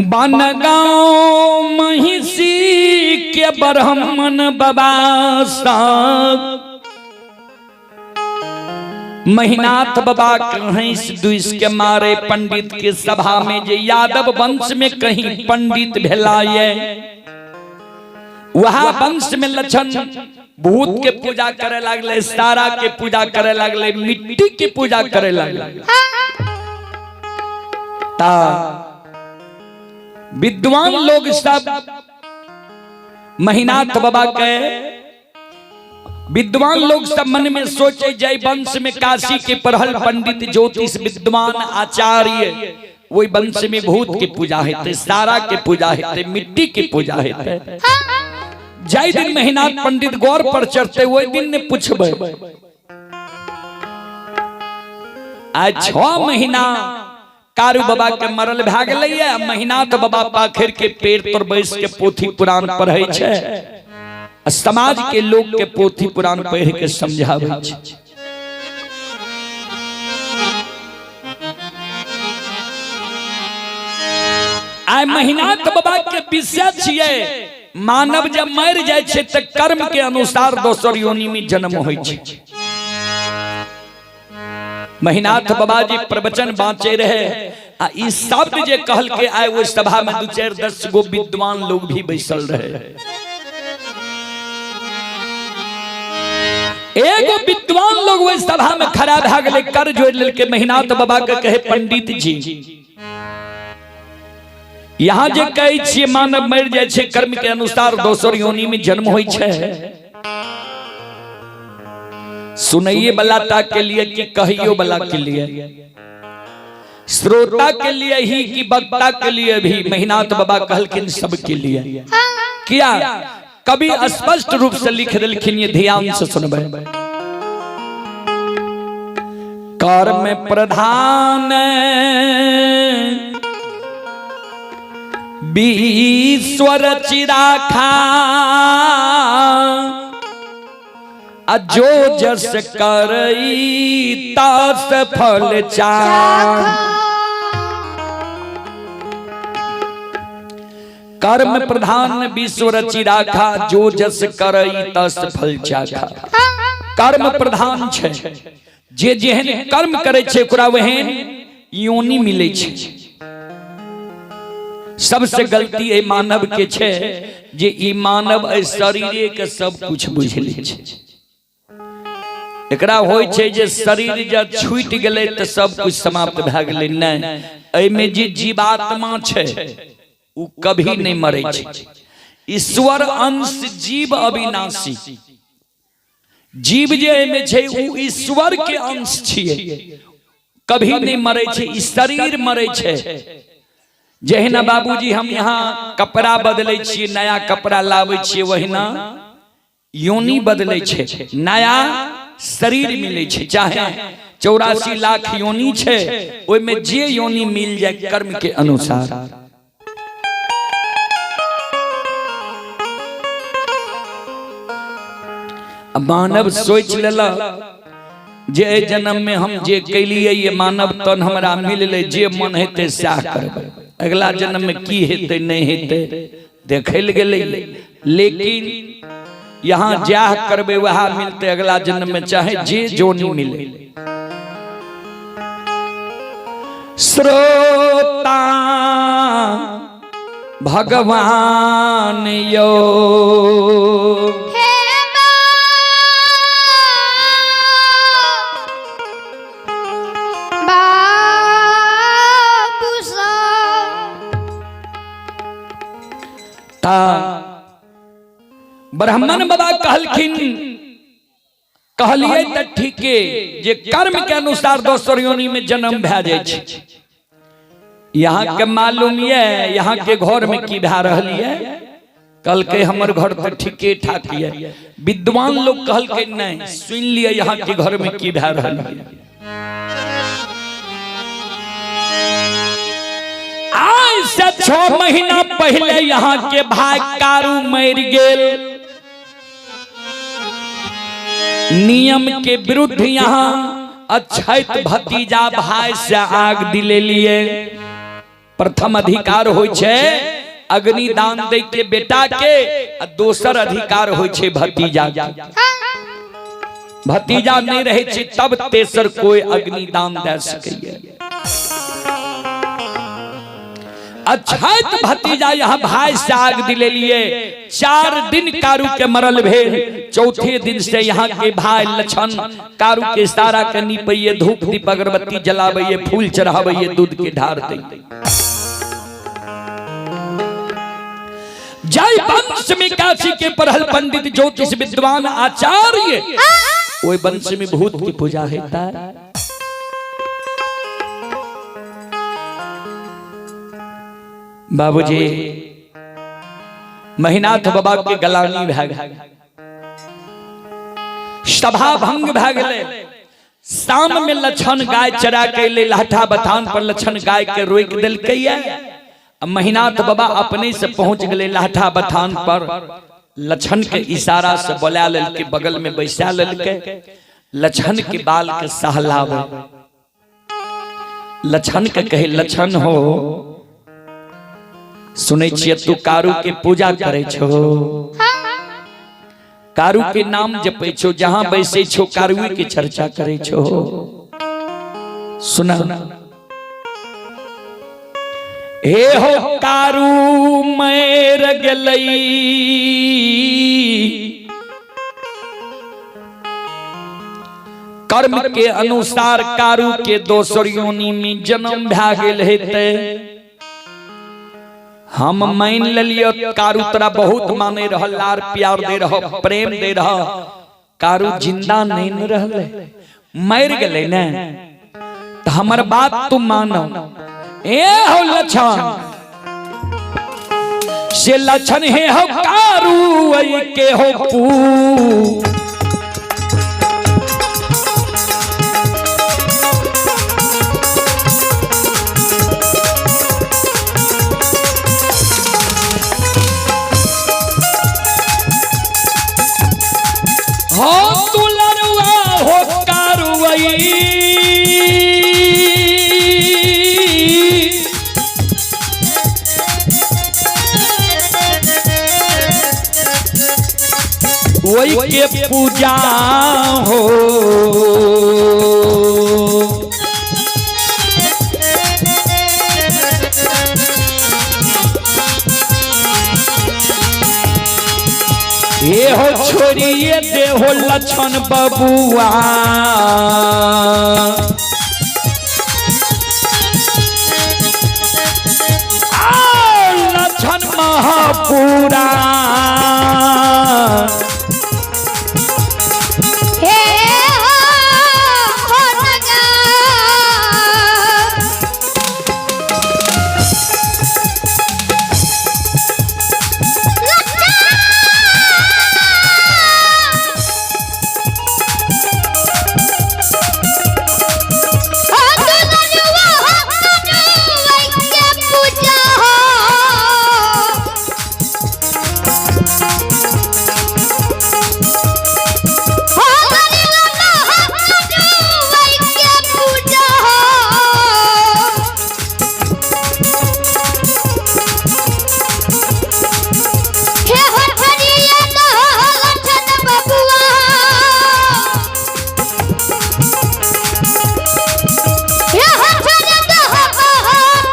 बनगांव महिषी के ब्राह्मण बाबा साहब महिनाथ बाबा हंस दुस के मारे पंडित के सभा में, जे यादव वंश में कहीं पंडित भेला ये वहां वंश में लक्षण भूत के पूजा करे लागले, सारा के पूजा करे लागले, मिट्टी के पूजा करे लागले। ता विद्वान लोग सब महिनाथ बाबा के विद्वान लोग सब मन में सोचे जय वंश में काशी के पढ़ल पंडित ज्योतिष विद्वान आचार्य वही वंश में भूत के पूजा हेते, सारा के पूजा हेते, मिट्टी के पूजा हेते। जय दिन महिनाथ पंडित गौर पर चढ़ते वही दिन ने पूछबे आज 6 महीना कारू बाबा के मरल भए गेलैया, महिनाथ बाबा पाखर के पेड़ पर बैस के पोथी पुराण पढ़ै छै, समाज के लोग के पोथी पुराण पढ़ के समझाबै छै। आइ महिनाथ बाबा के विषय छियै मानव जब मर जाय छै त कर्म के अनुसार दोसर योनि में जन्म होइ छै। महिनाथ बाबा जी प्रवचन बाँचे रहे आ ई शब्द जे कहल के आए वो सभा में 2 4 10 गो विद्वान लोग भी बैसल रहे। एगो विद्वान लोग वही सभा में खड़ा भए गेलै, कर जोड़ लेलकै महिनाथ बाबा के कहे पंडित जी यहाँ जे कहै छियै मानव मरि जाइ छै, कर्म के अनुसार दोसर योनि में जन्म होइ छै, सुनैये वाला ता के लिए कि कहियो वाला के लिए, श्रोता के लिए ही कि वक्ता के लिए भी? महिनाथ बाबा कहलखिन सबके लिए। किया कभी स्पष्ट रूप से लिख देलखिन, ये ध्यान से सुनबै। कर्म प्रधान ईश्वर चिराखा, आ जो जस करई तस फल चाख। कर्म प्रधान विश्व रचि राखा, जो जस करई तस फल चाखा। कर्म प्रधान छै, जे जेहन कर्म करै छै ओकरा वहन योनि मिलै छै। सबसे गलती एहि मानव के छै जे ई मानव एहि शरीरे के सब कुछ बुझि लै छै। एकरा होइ छै जे शरीर जब छूटि गेलै तऽ सब कुछ समाप्त भए गेलै। नहि, एहिमे जे जीवात्मा छै ओ कभी नहि मरै छै। ईश्वर अंश जीव अविनाशी, जीव जे एहिमे छै ओ ईश्वर के अंश छियै, कभी नहि मरै छै। ई शरीर मरै छै। जहिना बाबूजी हम यहाँ कपड़ा बदलै छियै, नया कपड़ा लाबै छियै, वहिना योनि बदलै छै, नया शरीर मिलै छै। चाहे 84 लाख योनि छै, ओहिमे जे योनि मिल जाए कर्म के अनुसार। मानव सोच लेलक जे एहि जन्म में हम जे कैलियै, ये मानव तन हमरा मिललै, जे मन हेतै सएह करबै, अगला जन्म में की हेतै नहि हेतै देखै लए गेलै। लेकिन यहाँ जाह करबै वएह मिलतै अगला जन्म में, चाहे जे जोनी मिले। श्रोता भगवान यो हे बाबू साहब। ता ब्राह्मण बाबा कहलखिन, कहलिए तऽ ठीके जे कर्म के अनुसार दोसर योनि में जन्म भए जाइ छै। यहाँ के मालूम ये यहाँ के घर में की भए रहल ये? कहलकै हमर घर तऽ ठीके ठाक ये। विद्वान लोग कहलकै नहीं, सुन लिअ यहाँ के घर में की भए रहल ये। आज से 6 महीना पहले यहाँ के भाई कारू मर गेल। नियम के विरुद्ध यहाँ अछैत भतीजा भाई से आग दिले लिए। प्रथम अधिकार होइ छै अग्निदान दे के बेटा के, आ दोसर अधिकार होइ छै भतीजा के। भतीजा नहीं रहे छै तब तेसर कोई अग्निदान दे सकैए। अछैत भतीजा यहाँ भाई से आग दिले लिए। 4 दिन कारू के मरल भेल, चौथे दिन से यहाँ के भाई लक्षण कारू के सारा के निपैये, धूप दीप अगरबत्ती जलाबैये, फूल चढ़ाबैये, दूध के ढार दै। जय वंश में काशी के पढ़ल पंडित ज्योतिष विद्वान आचार्य, ओहि वंश में भूत की पूजा होता है। बाबूजी महिनाथ बाबा के गलानी भए गेल, सभा भंग भए गेलै। शाम में लक्षण गाय चरा के अयलै, लाठा बथान पर लक्षण गाय के रोकि देलकै। महिनाथ बाबा अपने से पहुंच गेलै लाठा बथान पर, लक्षण के इशारा से बोला लेलकै, बगल में बैसा लेलकै। लक्षण के बाल के सहलावे, लक्षण के कहे, लक्षण हो, सुनै छियै तू कारू के पूजा करै छो, कारू के नाम जपै छो, जहां बैसै छो कारूए के चर्चा करै छो। सुना, हे हो कारू मर गेलै, कर्म के अनुसार कारू के दोसर योनि में जन्म भए गेल हेतै। हम मान लेलियो कारू तोरा बहुत माने रहल, लार प्यार दे रह, प्रेम दे रह। कारू जिंदा नहीं न रहले, मर गेलै ने, तो हमर बात तुम मानो। ए हो लक्षण से लक्षण हे हो कारू ऐ के हो पू। हो दुलरुआ हो कारुआई, वही के पूजा हो। ये हो छोड़िए दे हो लक्षण बबुआ, आओ लक्षण महापुरा। हे हो हो नगा। हो दुलरुआ हो कारुआ के पूजा हो। हो दुलरुआ हो कारुआ के पूजा हो। हे हो छड़िया न हो लक्षण बबुआ, हे हो छड़िया न हो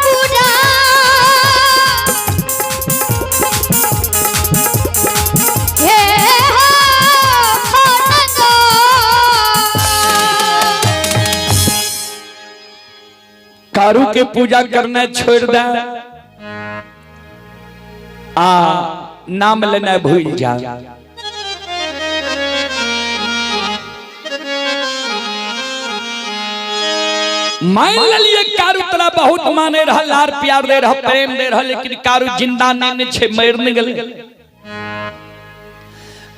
पूरा। हे हो हो नगो। कारू के पूजा करना छोड़ दे आ नाम लेना भूल जा। मान लिए कारू तोरा बहुत माने रह, लार प्यार दे रह, प्रेम दे रह, लेकिन कारू जिंदा नहीं छे, मर नहीं गेलै।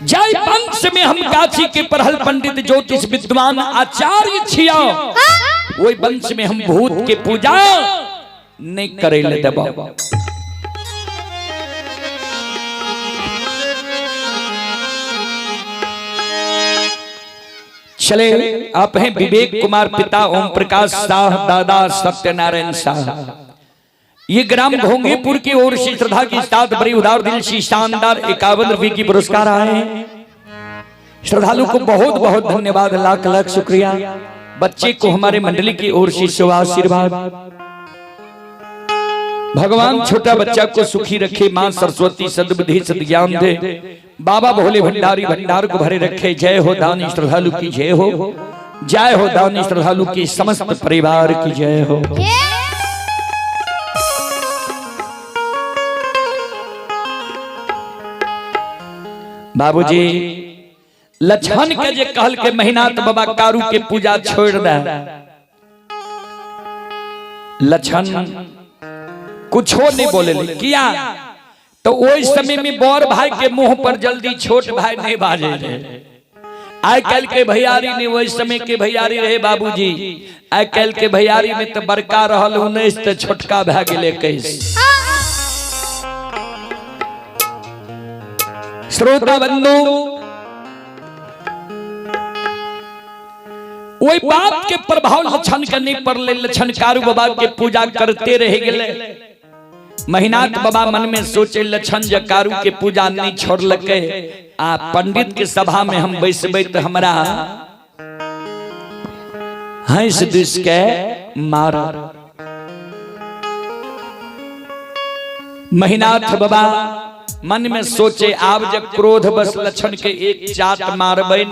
जय वंश में हम गाछी के पढ़ल पंडित ज्योतिष विद्वान आचार्य छिया, वही वंश में हम भूत के पूजा नहीं करे ले देबो। चले आप हैं विवेक कुमार पिता ओम प्रकाश शाह दादा सत्यनारायण शाह। ये ग्राम घोंघीपुर की ओर से श्रद्धा की साथ बड़ी उदार दिल से शानदार 51 रुपए की पुरस्कार आए हैं। श्रद्धालु को बहुत बहुत धन्यवाद, लाख लाख शुक्रिया। बच्चे को हमारे मंडली की ओर से शुभ आशीर्वाद। भगवान छोटा बच्चा को सुखी रखे, मां सरस्वती सद्बुद्धि सद्ज्ञान दे, बाबा भोले भंडारी भंडार को भरे रखे। जय हो दानी श्रद्धालु की जय हो, जय हो दानी श्रद्धालु की समस्त परिवार की जय हो। बाबूजी लक्षण के जे कहल के महीनाथ बाबा कारू के पूजा छोड़ दे, लक्षण कुछो नहीं बोले किया तो ओहि समय में बड़ भाई के मुंह पर जल्दी छोट भाई नहीं बाजे रहे। आइ काल्हि के भैयारी नहीं वही समय के भैयारी रहे बाबूजी। आइ काल्हि के भैयारी में तो बड़का रहल 19 तो छोटका भए गेल 21। श्रोता बंधु वही बात के प्रभाव लक्षण के नहीं पड़ले, लक्षण कारू बाबा के पूजा करते रह गेले। महिनाथ बाबा मन में सोचे लक्षण जे कारू के पूजा नहीं छोड़लकै आ पंडित के सभा में हम बैसबै तो हमरा हंस दुस के मार। महिनाथ बाबा मन में सोचे आब जब क्रोध बस लक्षण के एक चाट मारबै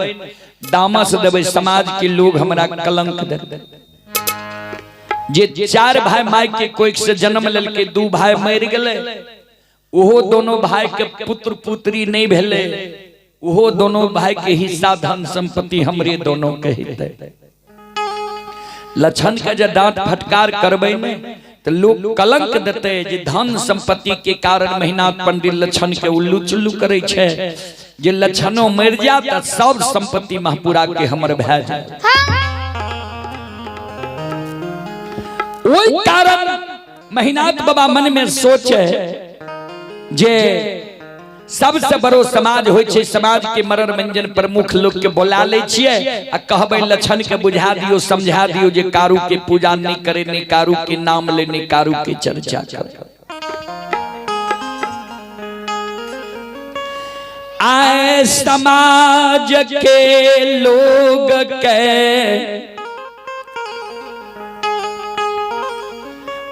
दामस देबै, समाज के लोग हमरा कलंक दे। जे चार भाई my के कोई से जन्म लेलके, दू भाई मर गेले, ओहो दोनों भाई के पुत्र पुत्री नहीं भेले, ओहो दोनों भाई के हिस्सा धन संपत्ति हमरे दोनों के हिते। लक्षण के जे डांट फटकार करबै ने तो लोग कलंक देते जे धन संपत्ति के कारण महिनाथ पंडित लक्षण के उल्लू चुल्लू करे छे, जे लक्षणों मर जा त सब संपत्ति महपुरा के हमर भए जाए। ओहि कारण महिनाथ बाबा मन में सोचे जे सबसे बड़ो समाज होइ छै, समाज के मरण मंजन प्रमुख लोग के बोला ले छियै आ कहबै लक्षण के बुझा दियो समझा दियो जे कारू के पूजा नहीं करे, नहीं कारू के नाम ले, नहीं कारू के चर्चा करे। आए समाज के लोग के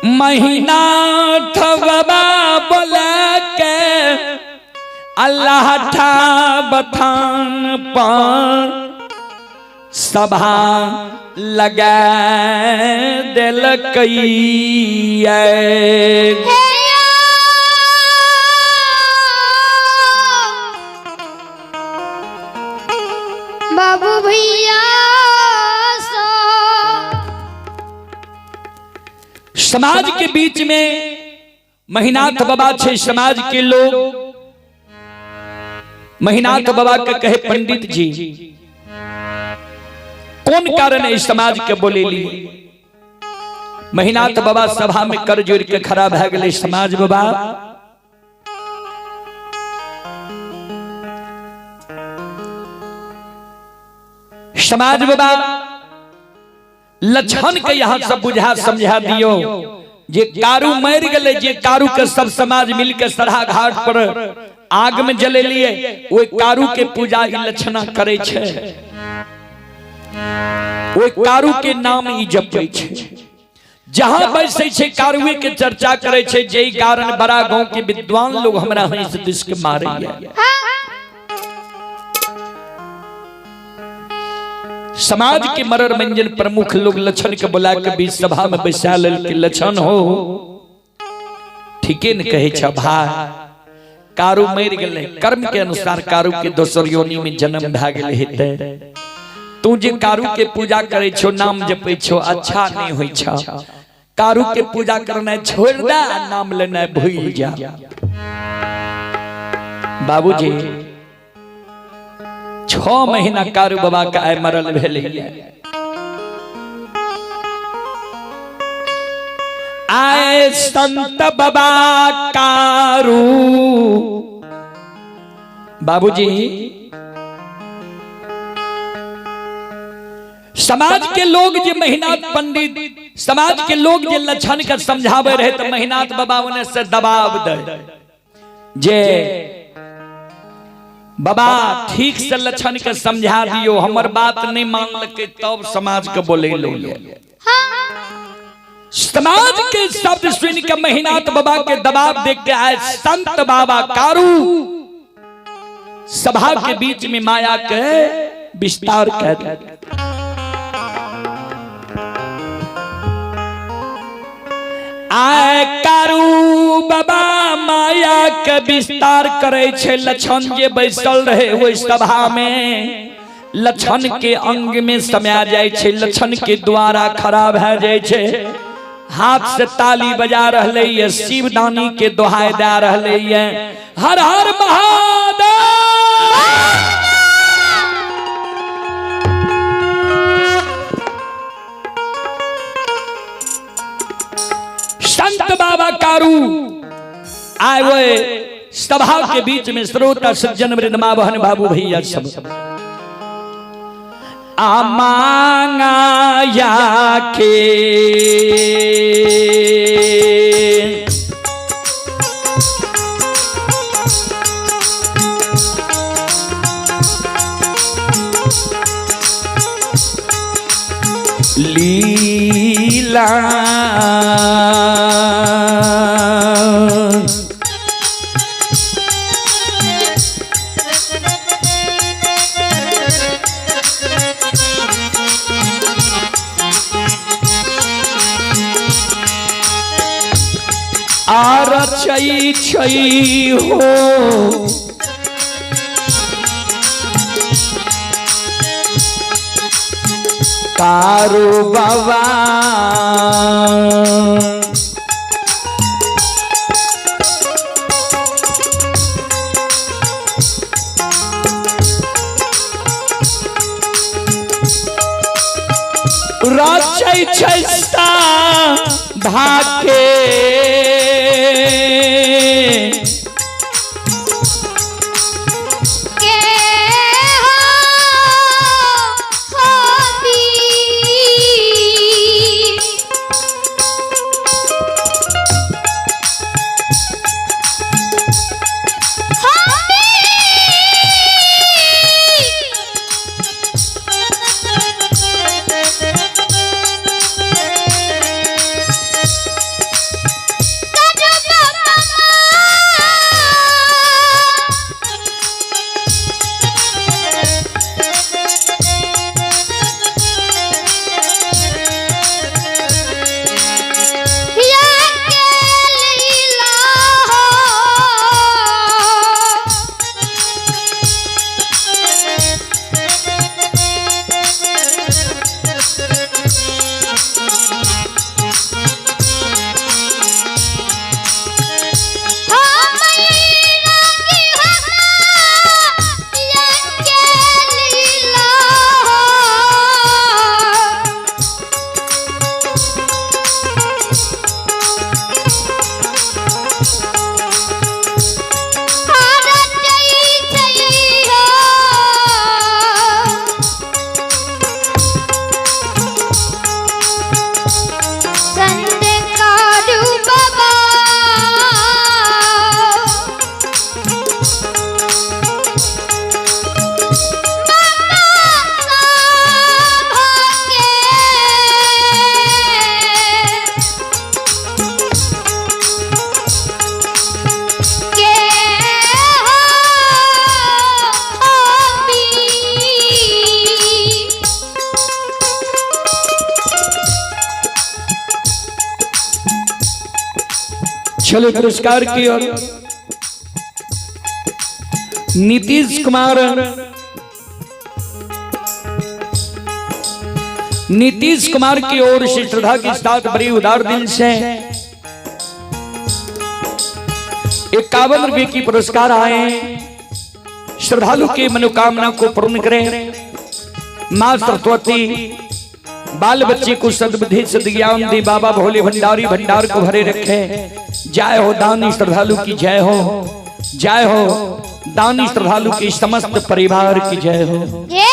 महिनाथ बाबा बोला के अल्लाह ठा बथान पर सभा लगा देलकै। बाबू भैया समाज के बीच में महिनाथ बाबा छे, समाज के लोग महिनाथ बाबा के कहे पंडित जी कौन कारण है समाज के बोले ली। महिनाथ बाबा सभा में कर जोड़ के खड़ा भए गेलै समाज बाबा। समाज बाबा लक्षण के यहाँ सब बुझा समझा दियो जे कारू मर गए, जे कारू के सब समाज मिलके सराहा घाट पर आग में जले लिए, ओहि कारू के पूजा ई लक्षणा करे छे, ओहि कारू के नाम ई जपै छे। जहां बैसै छे कारुए के चर्चा करे छे, जे कारण बड़ा गांव के विद्वान लोग हमरा हंस this के मारे। समाज के मरर मंजन प्रमुख लोग लक्षण के बुला के बीच सभा में बैसा लेल के लक्षण हो ठीके न कहे छ भाई, कारू मर गेलै, कर्म के अनुसार कारू के दोसर योनि में जन्म भए गेलै हेतै। तू जे कारू के पूजा करे छो, नाम जपै छो, अच्छा नहीं होइ छ। कारू के पूजा करना छोड़ दे, नाम लेना भूल जा। बाबूजी 6 महीना कारू बाबा के आय मरल भेलै। आए संत बाबा कारू बाबूजी समाज के लोग जे महिनाथ पंडित समाज के लोग जे लक्षण के समझावे रहे तो महिनाथ बाबा उन्हें से दबाव दे जे बाबा ठीक से लक्षण के समझा दियो, हमर बात नहीं मानलकै तब समाज के बोले लो। समाज के शब्द सुन के महिनाथ बाबा के दबाव देख के आए संत बाबा कारू सभा के बीच में माया के विस्तार कर। आए कारू बाबा माया के विस्तार करे छे, लक्षण जे बैसल रहे ओहि सभा में लक्षण के अंग में समया जाय छे, लक्षण के द्वारा खड़ा भए जाय छे, हाथ से ताली बजा रहले ये, शिवदानी के दोहाई दे रहले ये, हर हर महादेव। संत बाबा कारू आए हुए सभा के बीच में श्रोता सज्जन वृंद माँ बहन बाबू भैया सब आ मांगा या के लीला आ रचै छै हो। कारू बाबा रचै छै भाके के हो होबी। या के लीला हो। हो मैरा की हो या के लीला हो। के हो होबी। चलो पुरस्कार की ओर। नीतीश कुमार, नीतीश कुमार की ओर से श्रद्धा के साथ बड़ी उदार दिल से 51 रुपए की पुरस्कार आए। श्रद्धालु की मनोकामना को पूर्ण करें। मां सरस्वती बाल बच्चे को सद्बुद्धि सद्ज्ञान दे। बाबा भोले भंडारी भंडार को भरे रखे। जय हो दानी श्रद्धालु की जय हो, जय हो दानी श्रद्धालु के समस्त परिवार की जय हो। ये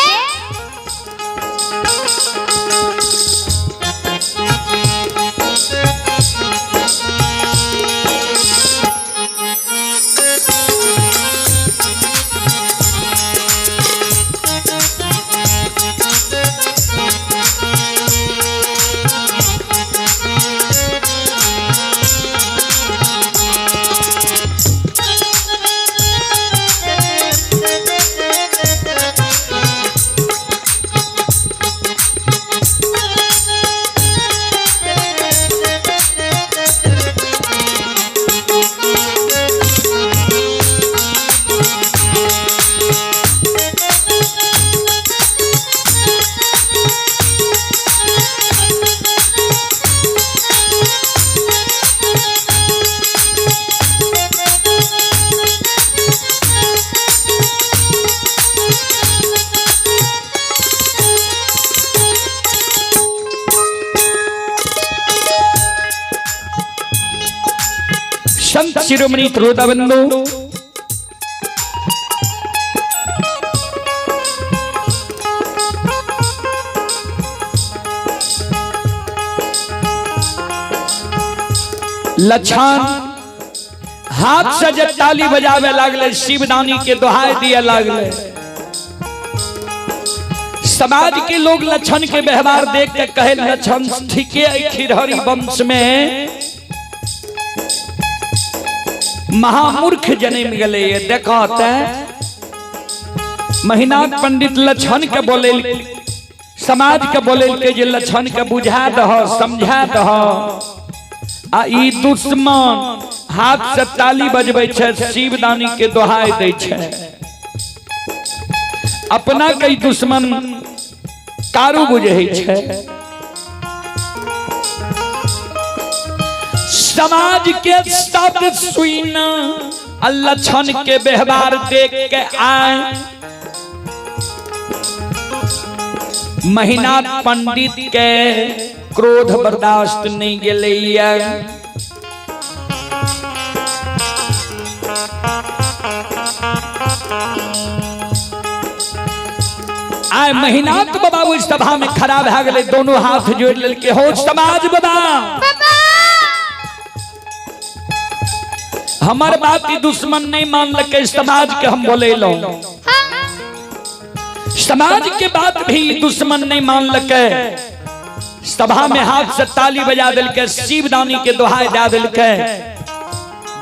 संत शिरोमणि त्रोता बंधु लछन हाथ से जब ताली बजावे लागले, शिवदानी के दोहाई दिया लागले। समाज के लोग लछन के व्यवहार देख के कहे लछन ठीके खिरहरी वंश में महामूर्ख जन्म गले। देखते महीनाथ पंडित लछन के बोले, समाज के बोले के जे लछन के बुझा दह समझा दह। आ ई दुश्मन हाथ से ताली बजबै छै, शिवदानी के दोहाई दै छै। अपना के दुश्मन कारू बुझै छै। समाज के शब्द सुन आ लक्षण के व्यवहार देख के आए महिनाथ पंडित के क्रोध बर्दाश्त नहीं गेलैया। आए महिनाथ बाबा ओहि सभा में खड़ा भए गेलै, दोनों हाथ जोड़ लेलकै, हो समाज बाबा, हमर बात ई दुश्मन नहीं मानलकै, समाज के हम बोलेलहुं। समाज के बात भी दुश्मन नहीं मानलकै, सभा में हाथ से ताली बजा देलकै, शिवदानी के दोहाई दे देलकै,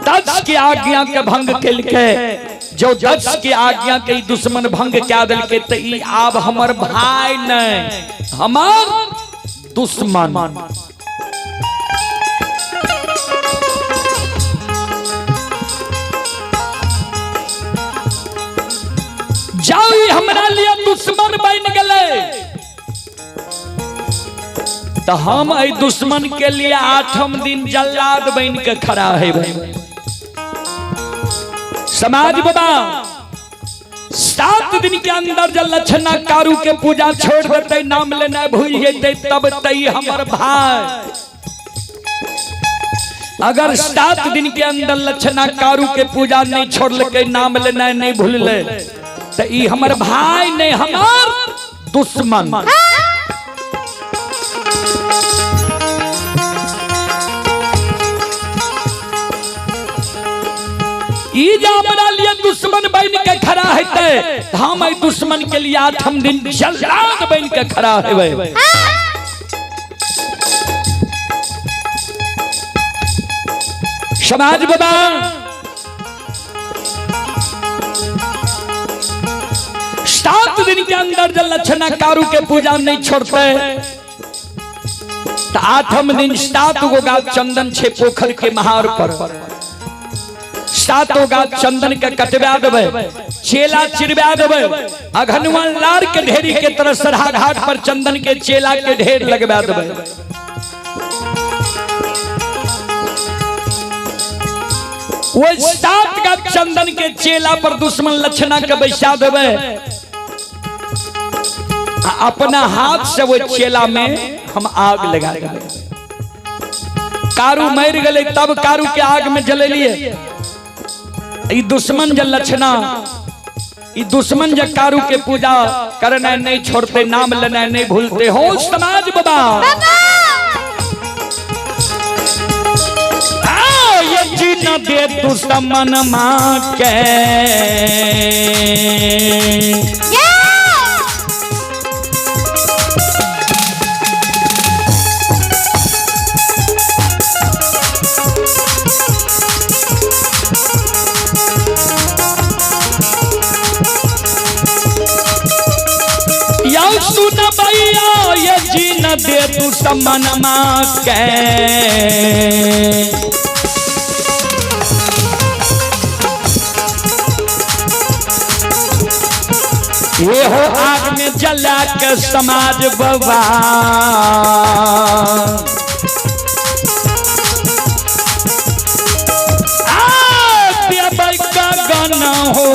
दक्ष के आज्ञा के भंग केलकै। जो दक्ष के आज्ञा के ई दुश्मन भंग कए देलकै त ई आब हमर भाई नहीं, हमर दुश्मन। जाओ ई हमरा लिए दुश्मन बन गेलै तो हम एहि दुश्मन के लिए आठम दिन जल्लाद बन के खड़ा हेबै। समाज बाबा 7 दिन के अंदर जब लक्षणा कारू के पूजा छोड़ देते, नाम लेना भूल जेते, तब तई हमर भाई। अगर 7 दिन के अंदर लक्षणा कारू के पूजा नहीं छोड़लकै, नाम लेना नहीं भूलले, तो ई हमर भाई नहीं, हमर दुश्मन। ई जे हमरा लिए दुश्मन बन के खड़ा हेतै, हम एहि दुश्मन के लिए आठम दिन जल्लाद बन के खड़ा हेबै। समाज बाबा 7 दिन के अंदर जब लक्षणा कारू के पूजा नहीं छोड़ते तो आठम दिन 7 गो गाछ चंदन छे पोखर के महार पर, 7 गाछ चंदन के कटवा देबै, चेला चिरवा देबै, अघनुआ लार के ढेरी के तरह सरहा घाट पर चंदन के चेला के ढेर लगवा देबै। वो 7 गाछ चंदन के चेला पर दुश्मन लक्षणा के बैसा देबै, अपना हाथ से वो चेला में हम आग लगा देबै। कारू मर गए तब कारू के आग में जलेलिए। ई दुश्मन जल लक्षणा, ई दुश्मन जब कारू के पूजा करना नहीं छोड़ते, नाम लेना नहीं भूलते। हो समाज बाबा, ये जी न दे दुश्मन माँ के। सुन भैया ये जी न दे दुश्मन माँ के। ये हो आग में जला के समाज बाबा, गन हो।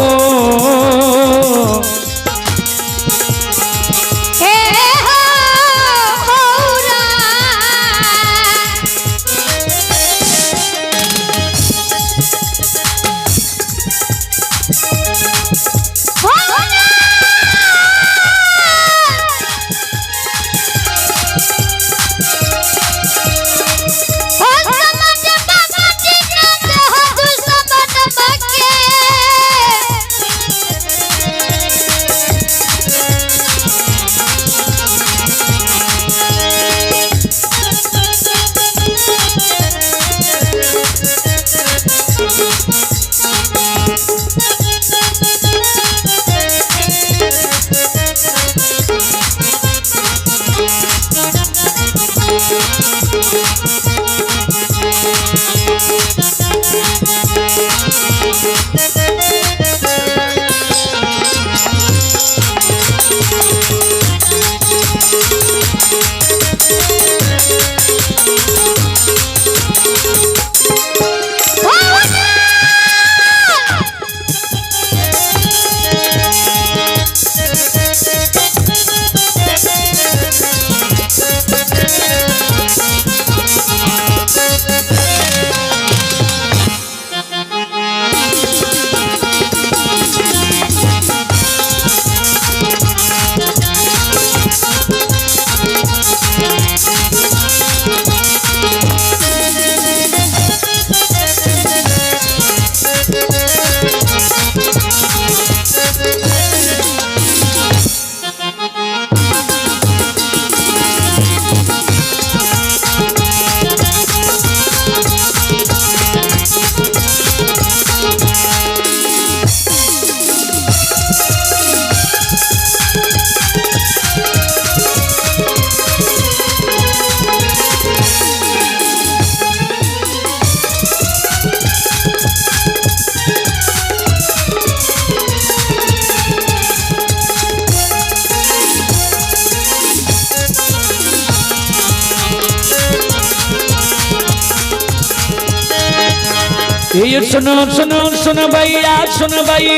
ये सुनो सुनो सुन भैया सुन भई।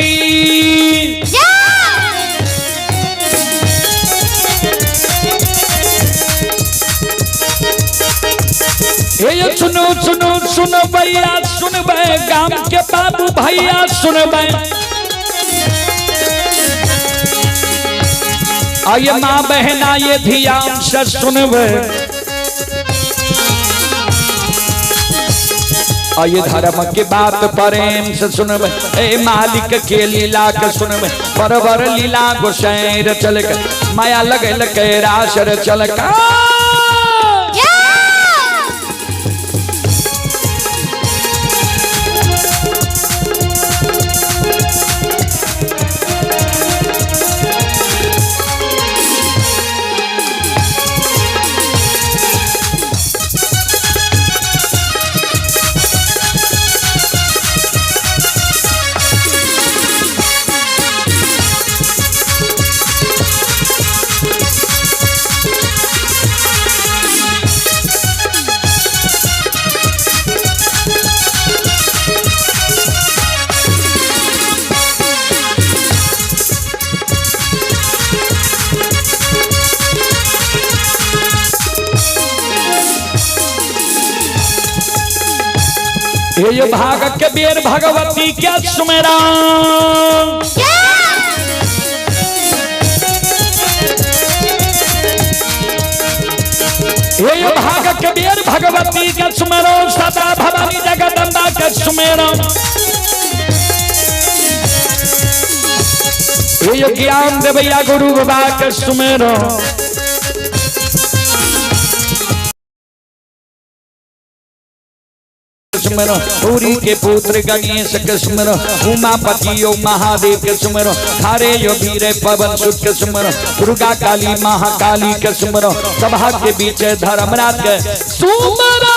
ये सुनो सुनो सुनो भैया सुनबै, गाम के बाबू भैया सुनबै। आये माँ बहना ये धियान से सुनबै। आये धर्म के बात प्रेम से सुनबै, ए मालिक के लीला के सुनबै। परवर लीला गोसैर चल के माया लगल के रासर चल के। ये भाग के बेर भगवती क्या सुमेरा। ये भाग के बेर भगवती के सुमेरो, सदा भवानी जगदम्बा के सुमेरो। ये ज्ञान देवैया गुरु बाबा के सुमेरो। सुमरो पूरी के पुत्र गणेश के सुमरो, उमापति यो महादेव के सुमरो, खारे यो वीर पवन सुत के सुमरो, दुर्गा काली महाकाली के सुमरो, सभा के बीच धर्मराज के सुमरो।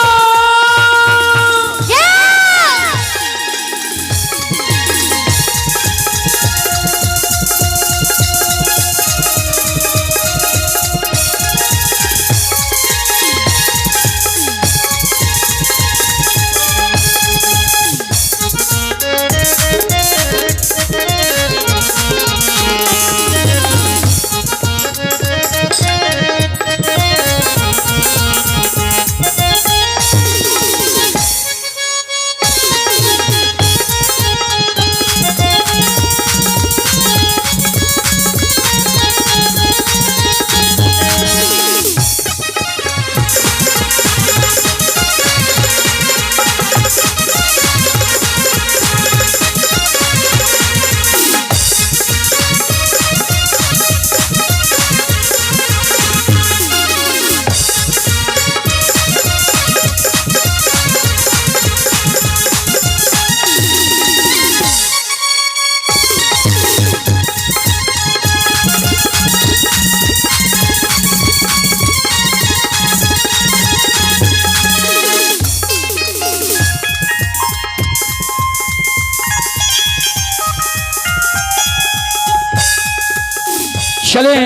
चले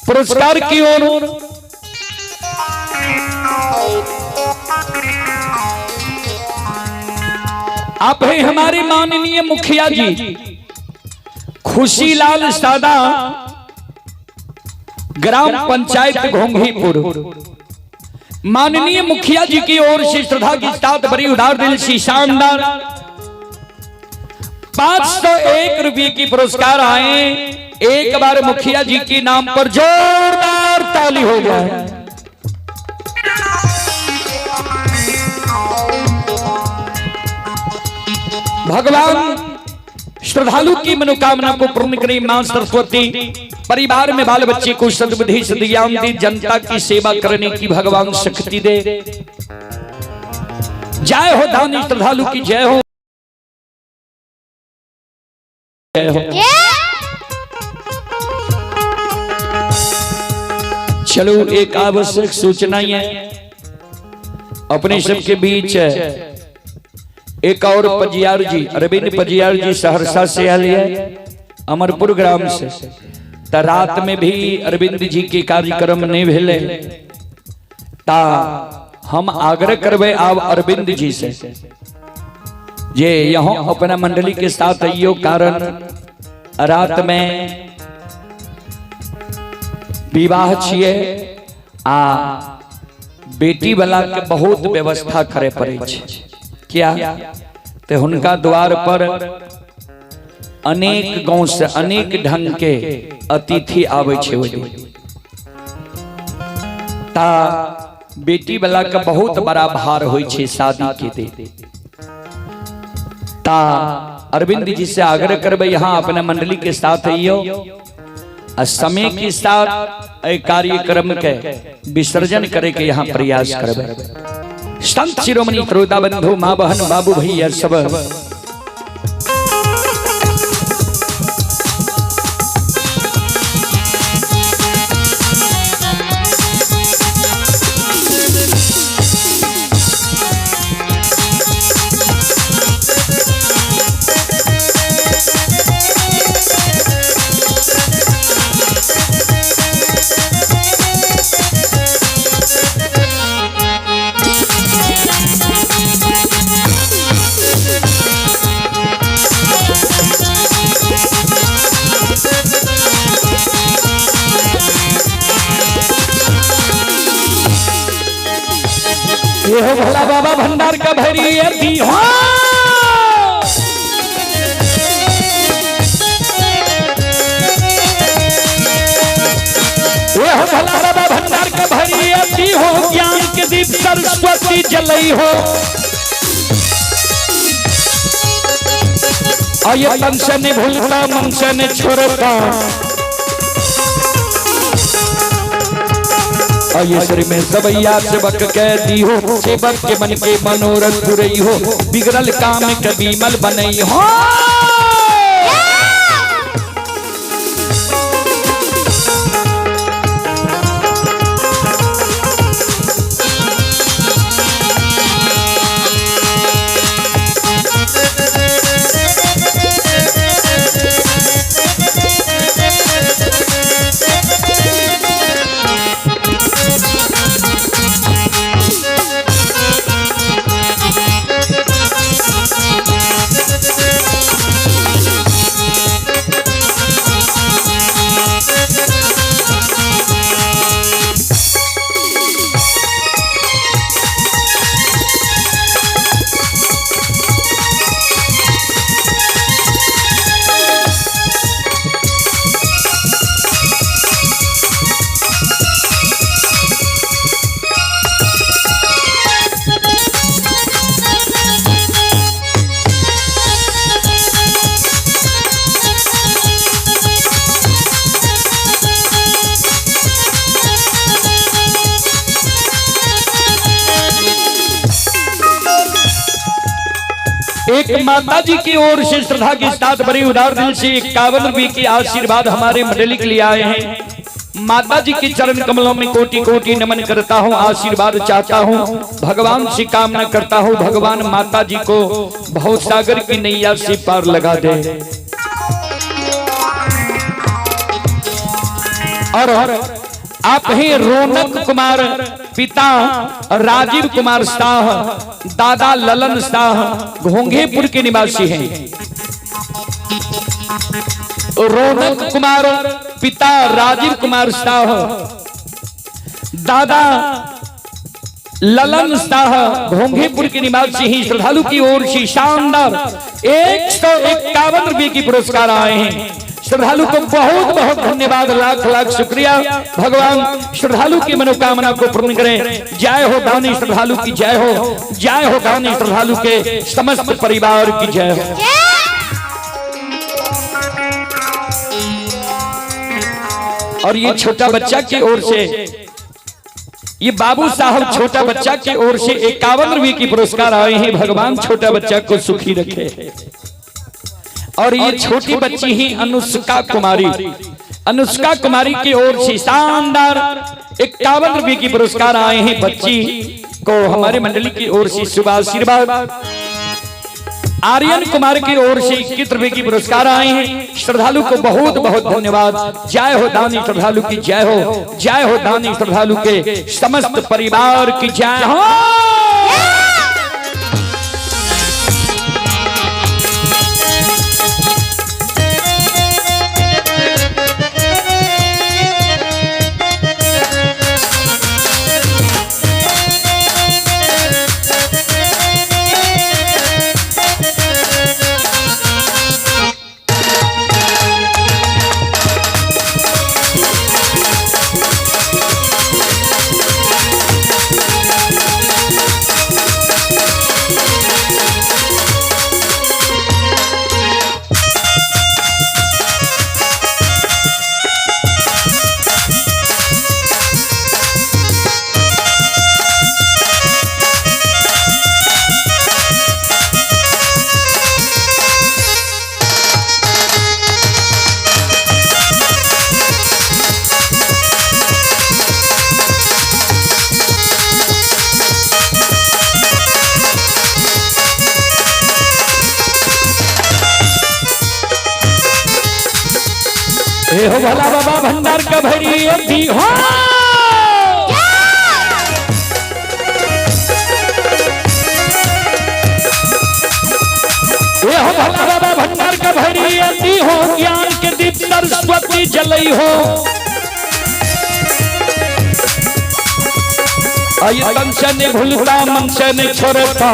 पुरस्कार की ओर। आप हैं हमारे माननीय मुखिया जी खुशीलाल सादा, ग्राम पंचायत घोंघीपुर। माननीय मुखिया जी की ओर से श्रद्धा के साथ बड़ी उदार दिल सी शानदार 501 रुपये की पुरस्कार आए। एक बार मुखिया जी के नाम पर जोरदार ताली हो जाए। भगवान श्रद्धालु की मनोकामना को पूर्ण करें। मां सरस्वती परिवार में बाल बच्चे को सद्बुद्धि सद्ज्ञान दे, जनता की सेवा करने की भगवान शक्ति दे। जय हो दानी श्रद्धालु की जय हो, जय हो। चलो एक आवश्यक सूचना है अपने सबके बीच। एक और पजियार जी, अरविंद पजियार जी सहरसा से आए है, अमरपुर ग्राम से। त रात में भी अरविंद जी के कार्यक्रम नहीं भेले, ता हम आग्रह करबे आब अरविंद जी से जे यहाँ अपना मंडली के साथ अइयो, कारण रात में विवाह छिए आ बेटी वाला के बहुत व्यवस्था करे पड़े छै। क्या तो हुनका द्वार पर अनेक गांव से अनेक ढंग के अतिथि आवे छै ओहि दिन। ता बेटी वाला के बहुत बड़ा भार होई छै शादी के दिन। ता अरविंद जी से आग्रह करबै यहाँ अपने मंडली के साथ अइयो आ समय के साथ एहि कार्यक्रम के विसर्जन करे के यहाँ प्रयास करबै। संत शिरोमणि श्रोता बंधु माँ बहन बाबू भैया सब ये हो भोला बाबा भंडार का भैरी अति हो। ये हो भोला बाबा भंडार का भैरी अति हो, ज्ञान के दीप सरस्वती जलई हो। आये तन से नहीं भूलता मन से नहीं छोड़ता, आये श्री में सबैया सेवक कह दी हो, सेवक के मन के मनोरथ पुरई हो, बिगड़ल काम के बीमल बनई हो। एक माता जी की ओर से श्रद्धा के साथ बड़ी उदार दिल से 51 रुपये की आशीर्वाद हमारे मंडली के लिए आए हैं। माता जी के चरण कमलों में कोटि कोटि नमन करता हूँ, आशीर्वाद चाहता हूँ, भगवान से कामना करता हूँ, भगवान माता जी को भव सागर की नैया से पार लगा दे। और आप ही रौनक कुमार, पिता राजीव कुमार शाह, दादा ललन शाह, घोंघेपुर के निवासी हैं। रौनक कुमार, पिता राजीव कुमार शाह, दादा ललन शाह, घोंघेपुर के निवासी ही श्रद्धालु की ओर से शानदार 151 रुपये की पुरस्कार आए हैं। श्रद्धालु को बहुत बहुत धन्यवाद, लाख लाख शुक्रिया। भगवान श्रद्धालु की मनोकामना को पूर्ण करें। जय हो दानी श्रद्धालु की जय हो, जय हो दानी श्रद्धालु के समस्त परिवार की जय हो। और ये छोटा बच्चा की ओर से, ये बाबू साहब छोटा बच्चा की ओर से 51 रुपये की पुरस्कार आए हैं। भगवान छोटा बच्चा को सुखी रखे। और ये छोटी बच्ची ही अनुष्का कुमारी, अनुष्का कुमारी की ओर से शानदार 51 रुपये की पुरस्कार आए हैं। बच्ची को हमारे मंडली की ओर से शुभ आशीर्वाद। आर्यन कुमार की ओर से 21 रुपये की पुरस्कार आए हैं। श्रद्धालु को बहुत बहुत धन्यवाद। जय हो दानी श्रद्धालु की जय हो, जय हो दानी श्रद्धालु के समस्त परिवार की जय हो। हे हो भोला बाबा भंडार का भरी अति हो। हे हो भोला बाबा भंडार का भरी अति हो, ज्ञान के दीप सरस्वती जलई हो। आई तन से नहीं भूलता मन से नहीं छोड़ता,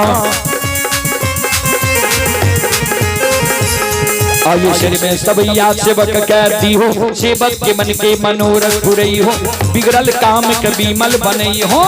आयु शरीर में सब याद सेवक कह दी हो, सेवक के मन के मनोरथ पुरई हो, बिगड़ल काम के बीमल बनई हो।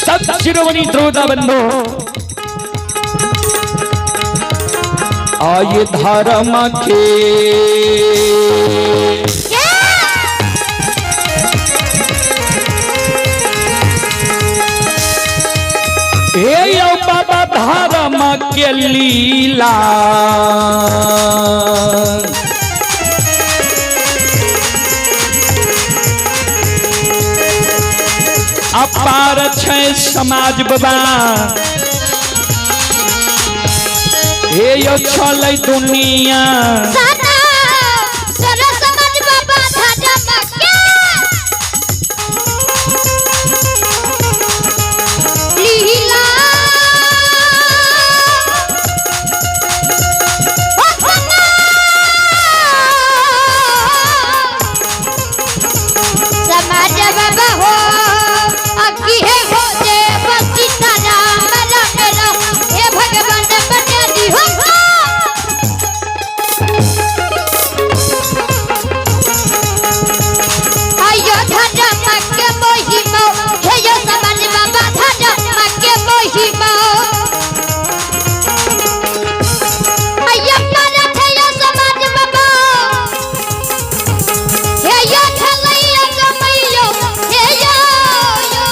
संत शिरोमणि श्रोता बंधु, आये धर्म के हे यो बाबा धर्म के लीला, अपार छै समाज बाबा, हे यो छलै दुनिया। साना सर समाज बाबा धर्म के लीला, ओ सना समाज बाबा हो अकी है हो देव सीता राम राम राम, हे भगवान बना दी हो। आयो धर्म के महिमा, हे यो समाज बाबा धर्म के महिमा, आयो परथ यो समाज बाबा, हे यो छलैया कमैयो, हे यो यो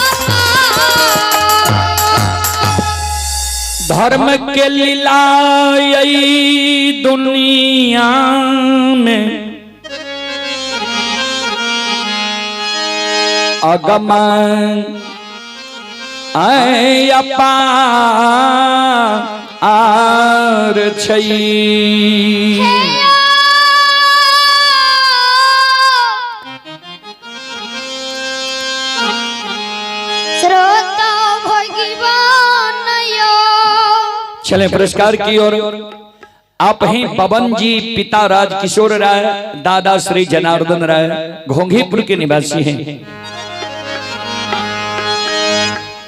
धर्म के लीला यही दुनिया में अगम आय अपार छै। श्रोता भगवान यो। चले पुरस्कार की ओर। आप ही पवन जी, पिता राज किशोर राय, दादा श्री जनार्दन राय, घोंघीपुर के निवासी हैं।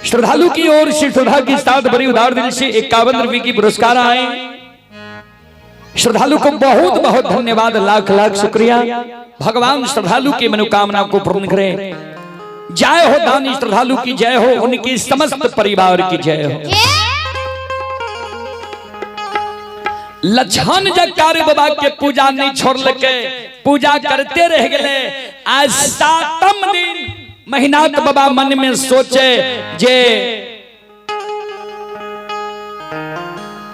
श्रद्धालु की ओर से श्रद्धा के साथ बड़ी उदार दिल से 51 रुपए की पुरस्कार आए। श्रद्धालु को बहुत बहुत धन्यवाद, लाख लाख शुक्रिया। भगवान श्रद्धालु की मनोकामना को पूर्ण करे। जय हो दानी श्रद्धालु की जय हो, उनकी समस्त परिवार की जय हो। लछन जकार बाबा के पूजा नहीं छोड़ लके, पूजा करते रह गए। आज 7म दिन महिनाथ बाबा मन में सोचे जे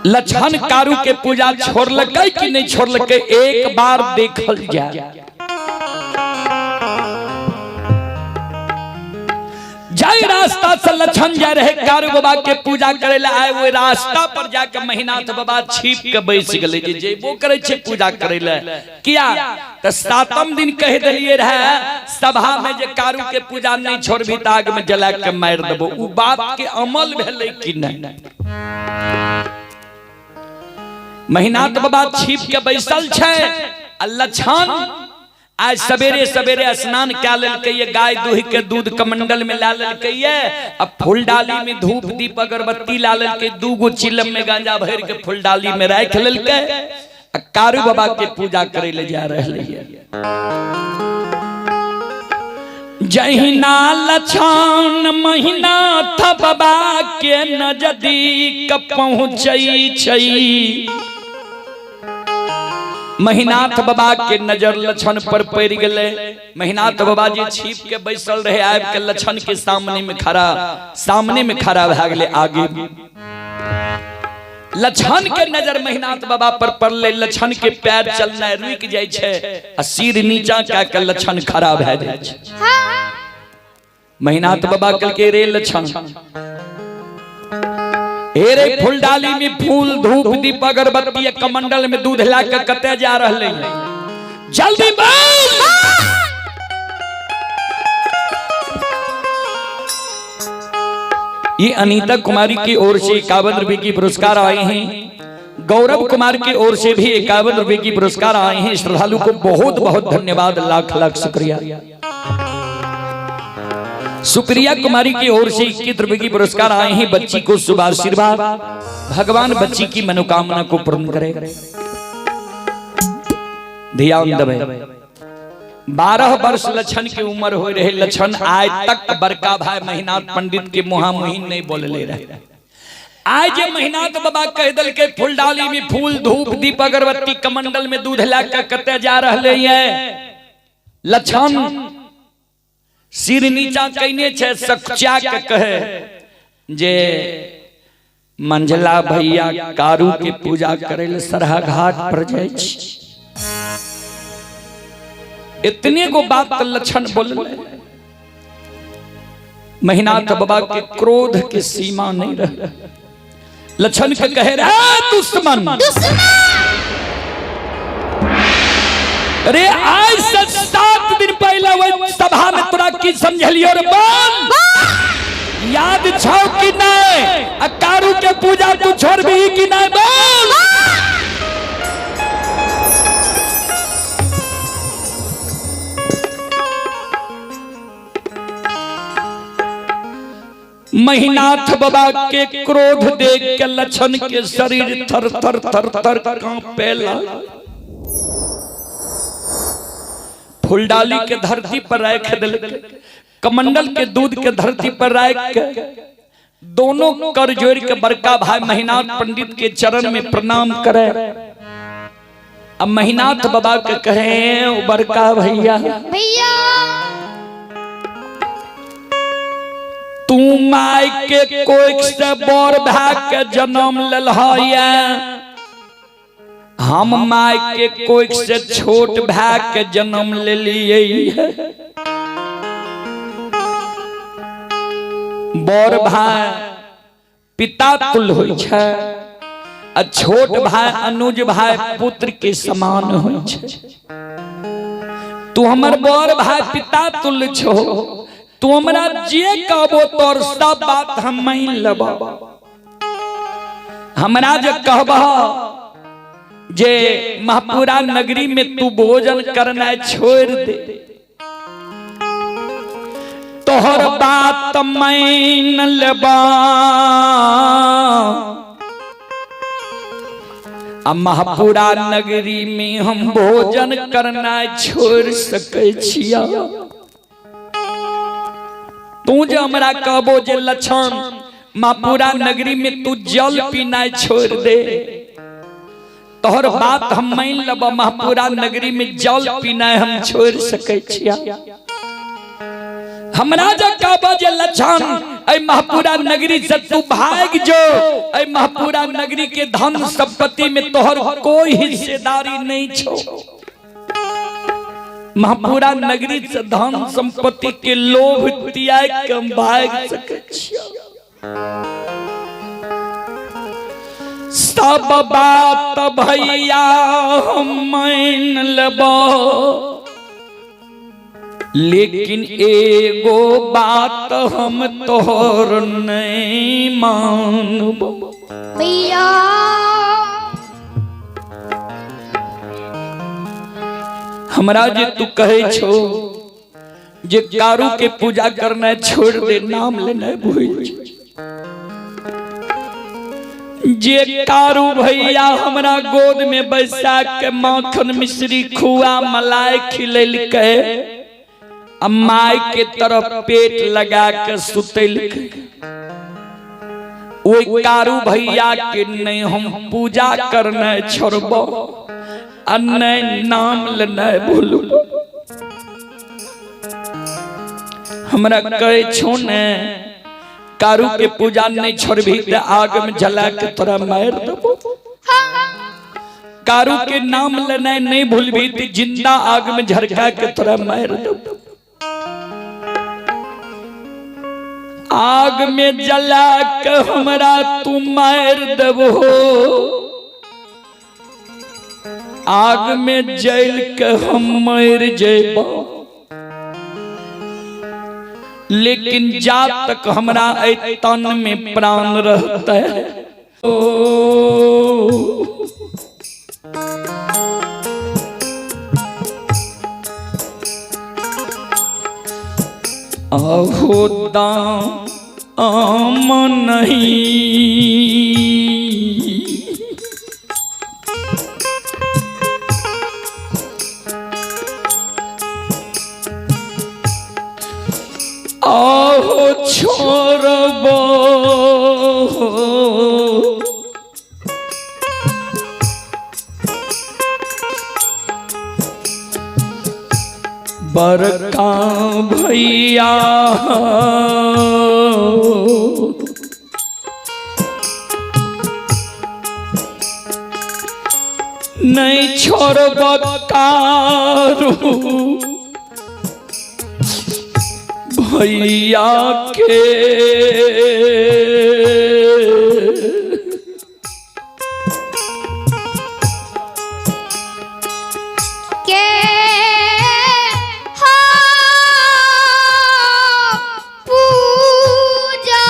लछन कारू के पूजा छोड़ लके कि नहीं छोड़ लके, एक बार देखल जाए। जाय रास्ता से लक्षण जा रहे कारू बाबा के पूजा करे ला आए, वो रास्ता पर जाके महिनाथ बाबा छिप के बैस गेलै जे जेबो करे छे पूजा करे ला। किया त सातम दिन कह देलिए रहे सभा में जे कारू के पूजा नहीं छोड़बी त आग में जला के मार देबो। उ बात के अमल भेलै कि नहीं? महिनाथ बाबा छिप के बैसल छे आ लक्षण आज सवेरे सवेरे स्नान कए लेलकै, गाय दूहि के दूध कमंडल में ला लेलकै, आ फूलडाली में धूप दीप अगरबत्ती ला लेलकै, दू गो चिलम में गांजा भर के फूलडाली में राख लेलकै आ कारू बाबा के पूजा करे ले जा रहलै। जहिना लक्षण महिनाथ बाबा के नजदीक पहुँचै छै, महिनाथ बाबा के नजर लक्षण पर पड़ गए। महिनाथ बाबा जी छिप के बैसल रहे, आबि के लक्षण के सामने में खड़ा, सामने में खड़ा भए गेलै। आगे लक्षण के नजर महिनाथ बाबा पर पड़लै, लक्षण के पैर चलनाइ रुकि जाइ छै आ सिर नीचा कए के लक्षण खड़ा भए जाइ छै। महिनाथ बाबा कहलकै, रे लक्षण, हे रे फूलडाली में फूल धूप दीप अगरबत्ती कमंडल में दूध ला के कते जा रहले, जल्दी बोल। ये अनीता कुमारी की ओर से 51 रुपए की पुरस्कार आए हैं। गौरव कुमार की ओर से भी 51 रुपए की पुरस्कार आए हैं। श्रद्धालु को बहुत बहुत धन्यवाद, लाख लाख शुक्रिया। सुप्रिया कुमारी की ओर से 21 रुपए की पुरस्कार आए हैं। बच्ची को शुभ आशीर्वाद, भगवान बच्ची की मनोकामना को पूर्ण करे। ध्यान दबे। 12 वर्ष लक्षण की उम्र हो रहे, लक्षण आज तक बड़का भाई महिनाथ पंडित के मुहा मुही नहीं बोलले रहे। आज जे महिनाथ बाबा कह दल के फूलडाली में फूल धूप दीप अगरबत्ती कमंडल में दूध ला के कते जा रहले है, लक्षण सिर नीचा कइने छे, सकुचा के कहे जे मंझला भैया कारू के पूजा करे ले सरहा घाट पर जाय छी। इतने गो बात लक्षण बोलले। महिनाथ बाबा के क्रोध के सीमा नहीं रहे। लक्षण के कहे रहे, दुश्मन, अरे आज से 7 दिन पहले वही सभा में तोरा की समझलियो रे बोल, याद छौ कि नहीं? आ कारू के पूजा तू छोड़बी कि नहीं बोल? महिनाथ बाबा के क्रोध देख के लक्षण के शरीर थर थर थर थर कांपे लागल। फूलडाली के धरती पर राख दिल, कमंडल के दूध के धरती पर राख के दोनों कर जोड़ के बड़का भाई महिनाथ पंडित के चरण में प्रणाम करे। अब महिनाथ बाबा के कहे, ओ बड़का भैया, भैया तू my के कोख से बड़ भाई के जन्म लेलहया, हम my के कोख से छोट भाई के जन्म ले लिए। बड़ भाई पिता तुल्य होइ छै आ छोट भाई अनुज भाई पुत्र के समान होइ छै। तू हमर बड़ भाई पिता तुल्य छो, तू हमरा जे कहबो तोर सब बात हम मान लेबो। हमरा जे कहबह जे महपुरा नगरी में तू भोजन करना छोड़ दे, तोहर बात मान लेबा। आ महपुरा नगरी में हम भोजन करना छोड़ सकै छिया। तू जे हमरा कहबो जे लक्षण महपुरा नगरी में तू जल पीना छोड़ दे, तोहर बात हम मान लेब। महपुरा नगरी में जल पीना हम छोड़ सकै छिया। हमरा जे कहबो जे लक्षण ऐ महपुरा नगरी से तू भाग जो, ऐ महपुरा नगरी के धन संपत्ति में तोहर कोई हिस्सेदारी नहीं छो, महापुरा नगरी से धन संपत्ति के लोभ त्याग के हम भाग सकै छियै। सब बात भैया हम मान लेबो, लेकिन एगो बात हम तोहर नहीं मानबो। भैया हमरा जे तू कहे छो जे कारू के पूजा करना छोड़ दे, नाम लेना भूल जे कारू भैया हमरा गोद में बैसा के माखन मिश्री खुआ मलाई खिलैलकै, आ माय के तरफ पेट लगा के सुतैलकै, ओहि कारू भैया के नहीं हम पूजा करना छोड़बो आ नहीं नाम लेना भूलबो। हमरा कहे छो ने कारू के पूजा नहीं छोड़बी त आग में जला के तोरा मार देबो। कारू के नाम लेना नहीं भूलबी त जिंदा आग में झरका के तोरा मार देबो। आग में जला के हमरा तू मार देबो, आग में जल के हम मर जेबो, लेकिन जा तक हमरा ए तन में प्राण रहता है ओ अहो दाम नहीं आहो छोड़बो बरका भैया नहीं छोड़ब कारू भैया के। के हाँ पूजा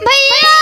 भैया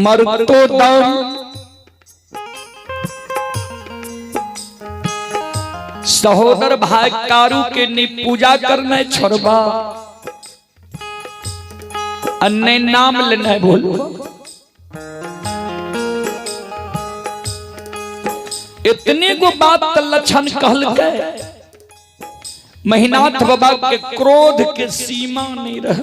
मरतो दम सहोदर भाई कारू के नी पूजा करने छोड़बा, अन्य नाम लेने भूल। इतने गो बात लक्षण कहल के महिनाथ बाबा के क्रोध के सीमा नहीं रह।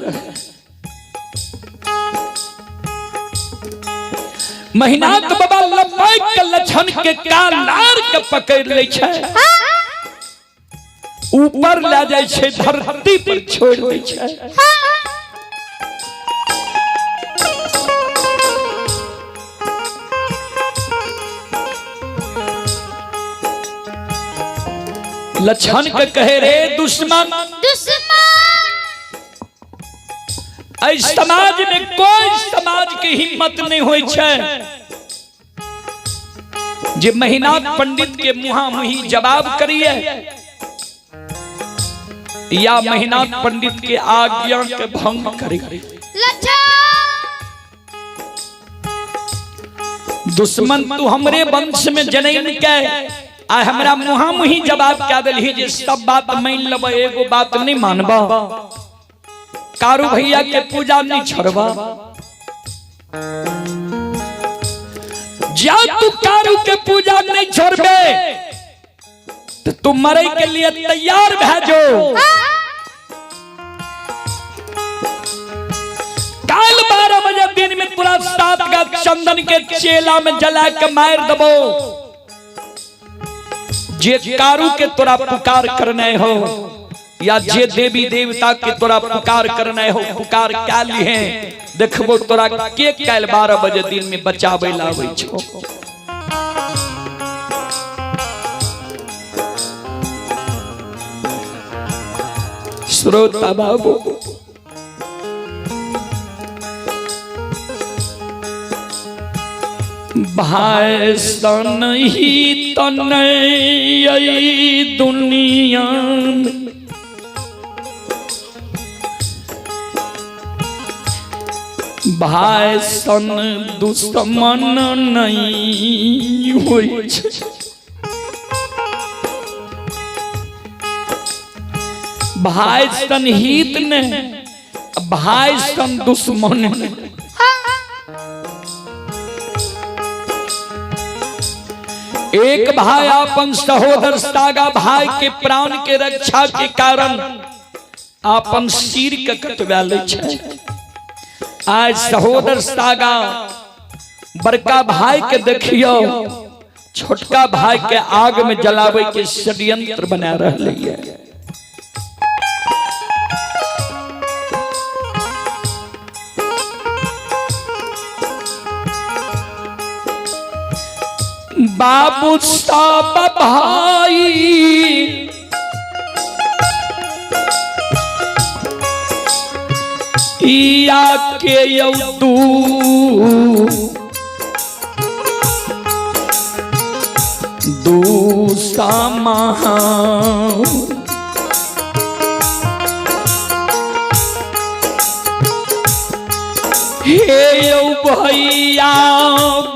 महिनाथ बाबा लपैक के लक्षण के कालार के पकड़ ले छै, ऊपर ले जाय छै, धरती पर छोड़ दै छै। लक्षण के कहे रे दुश्मन, दुश्मन एहि समाज में कोई समाज के हिम्मत नहीं होई छै जे महिनाथ पंडित के मुहा मुही जवाब करिए या महिनाथ पंडित के आज्ञा के भंग करिए। लक्षण दुश्मन तू हमरे वंश में जनैन के आ हमरा मुहा मुही जवाब क्या दिलही जे सब बात मान लेब, एगो बात नहीं मानबा, कारू भैया के पूजा नहीं छोड़बा। जा तू कारू के पूजा नहीं छोड़बे तो तू मरे के लिए तैयार भै जो। काल 12 बजे दिन में पूरा 7 का चंदन के चेला में जला के मार दबो। जे कारू के तोरा पुकार करने हो या जे देवी देवता के तोरा पुकार करने हो, पुकार क्या लिए देखबो तोरा के काल 12 बजे दिन में बचावे लावे छो। श्रोता बाबू भाई सन ही तन दुनिया में, भाई सन दुश्मन नहीं होई छै। भाई सन हित ने, भाई सन दुश्मन ने। एक भाई अपन सहोदर सागा भाई के प्राण के रक्षा के कारण अपन सिर के कटवा लै छै। आज सहोदर सागा बड़का भाई के देखियो छोटका भाई के आग में जलावे के षड्यंत्र बना रहे है। बाबू सब भाई या के यौ तू दूसमा हे यौ भैया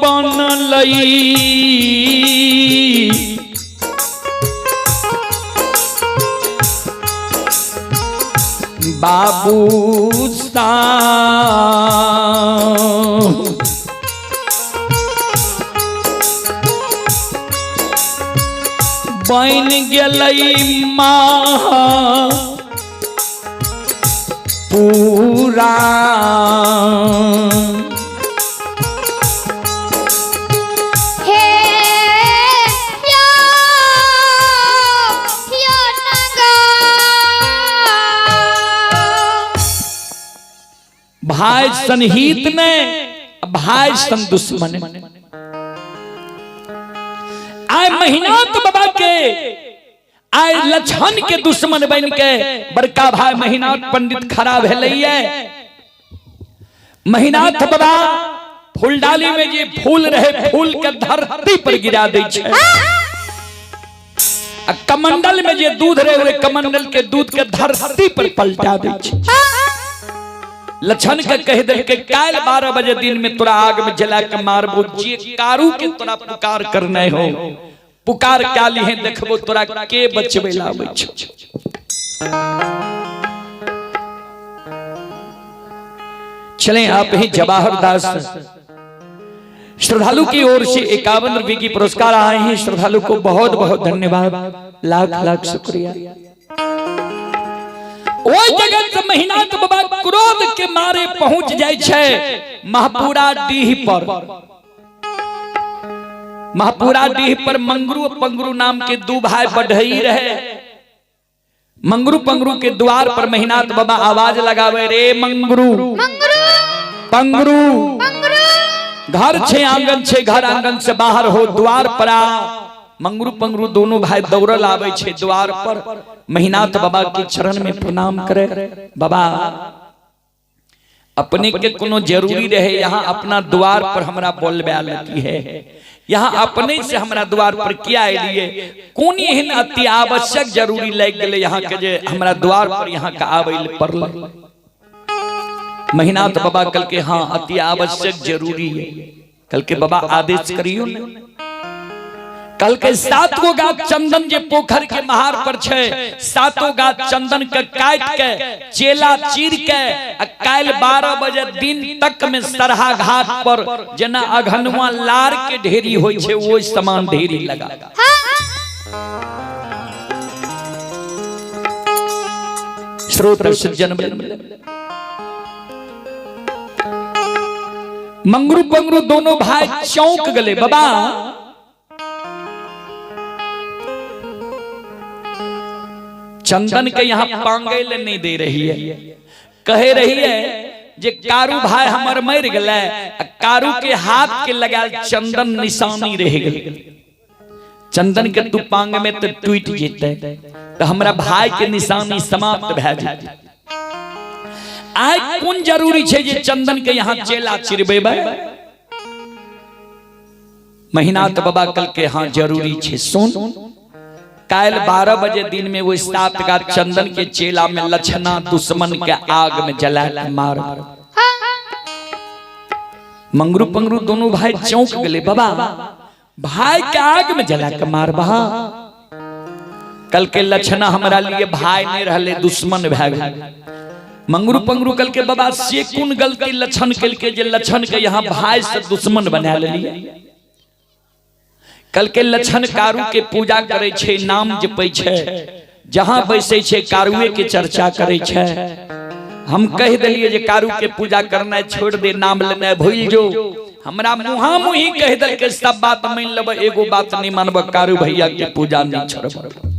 बनलई बाबू सा बन गेलई माँ पूरा हे यो यो नगा। भाई सनहित ने भाई सन दुश्मन ने। आए महिनाथ बाबा के आए लक्षण के दुश्मन बन के बड़का भाई महिनाथ पंडित खड़ा भेलैये। महिनाथ बाबा फूलडाली में जे फूल रहे फूल के धरती पर गिरा दै छै। आ कमंडल में जे दूध रहे ओहि कमंडल के दूध के धरती पर पलटा दै छै। लक्षण के कह दिल के काल 12 बजे दिन में तोरा आग में जला के मारबो, जे कारू के तोरा पुकार करने हो पुकार काली है, देखबो तोरा के बचबे लाबै छौ। चले आप ही जवाहर दास श्रद्धालु की ओर से 51 रुपए की पुरस्कार आए हैं। श्रद्धालु को बहुत बहुत धन्यवाद, लाख लाख शुक्रिया। ओहि जगत महिनाथ बाबा क्रोध के मारे पहुंच जाय छै महपुरा डीह पर। महपुरा डीह पर मंगरू पंगरू नाम के दू भाई बढ़ई रहे। मंगरू पंगरू के द्वार पर महिनाथ बाबा आवाज लगावे, रे मंगरू पंगरू, घर छे आंगन छे, घर आंगन से बाहर हो द्वार पर आ। मंगरू पंगरू दोनों भाई दौड़ल आवे छे द्वार पर, महिनाथ बाबा के चरण में प्रणाम करे। बाबा अपने के कोनो जरूरी रहे यहाँ अपना द्वार पर हमरा बोलबे लगी है, यहाँ अपने से हमरा द्वार पर किया एलिए, कोन एहन अति आवश्यक जरूरी लग गेले यहाँ के जे हमरा द्वार पर यहाँ का आवे ले पड़ल। महिनाथ बाबा कल के हाँ अति आवश्यक जरूरी है। कल के बाबा आदेश करियो ने। कल के 7 गो गाछ चंदन जे पोखर के महार पर छे, 7 गाछ चंदन के काट के चेला चीर के काल 12 बजे दिन तक में सरहा घाट पर जना अघनुआ लार के ढेरी होई छे वो समान ढेरी लगा। श्रोत सज्जन मंगरू पंगरू दोनों भाई चौंक गले। बाबा चंदन के यहाँ पांगे ले नहीं दे रही है, कहे रही है जे कारू भाई हमर मर गले, कारू के हाथ के लगाल चंदन निशानी रह गई, चंदन के तू पांग में तो टूट जेते तो हमरा भाई के निशानी समाप्त भए जेते। आइ कोन जरूरी छे जे चंदन के यहाँ चेला चिरबेबै? महिनाथ बाबा कल के हाँ जरूरी छे। सुन काल 12 बजे दिन में वो 7 गाछ चंदन के चेला में लछना दुश्मन के आग में जला के मार। मंगरू पंगरू दोनों भाई चौंक गए। बाबा भाई के आग में जला के मार बहा। कल के लछना हमारा लिए भाई नहीं रहले दुश्मन भए गेल। मंगरू पंगरू कल के बाबा से कोन गलती लछन के जे लछन के यहाँ भाई से दुश्मन बना लेलिए। कल के लछन कारू के पूजा करे छे, नाम जपै छे, जहां बैसै छे कारुए के चर्चा करे छे। हम कह दिलिए जे कारू के पूजा करना छोड़ दे, नाम लेना भूल जो। हमरा मुहा मुही कह दिल के सब बात मान लेब, एगो बात नहीं मानब, कारू भैया के पूजा नहीं छोड़ब।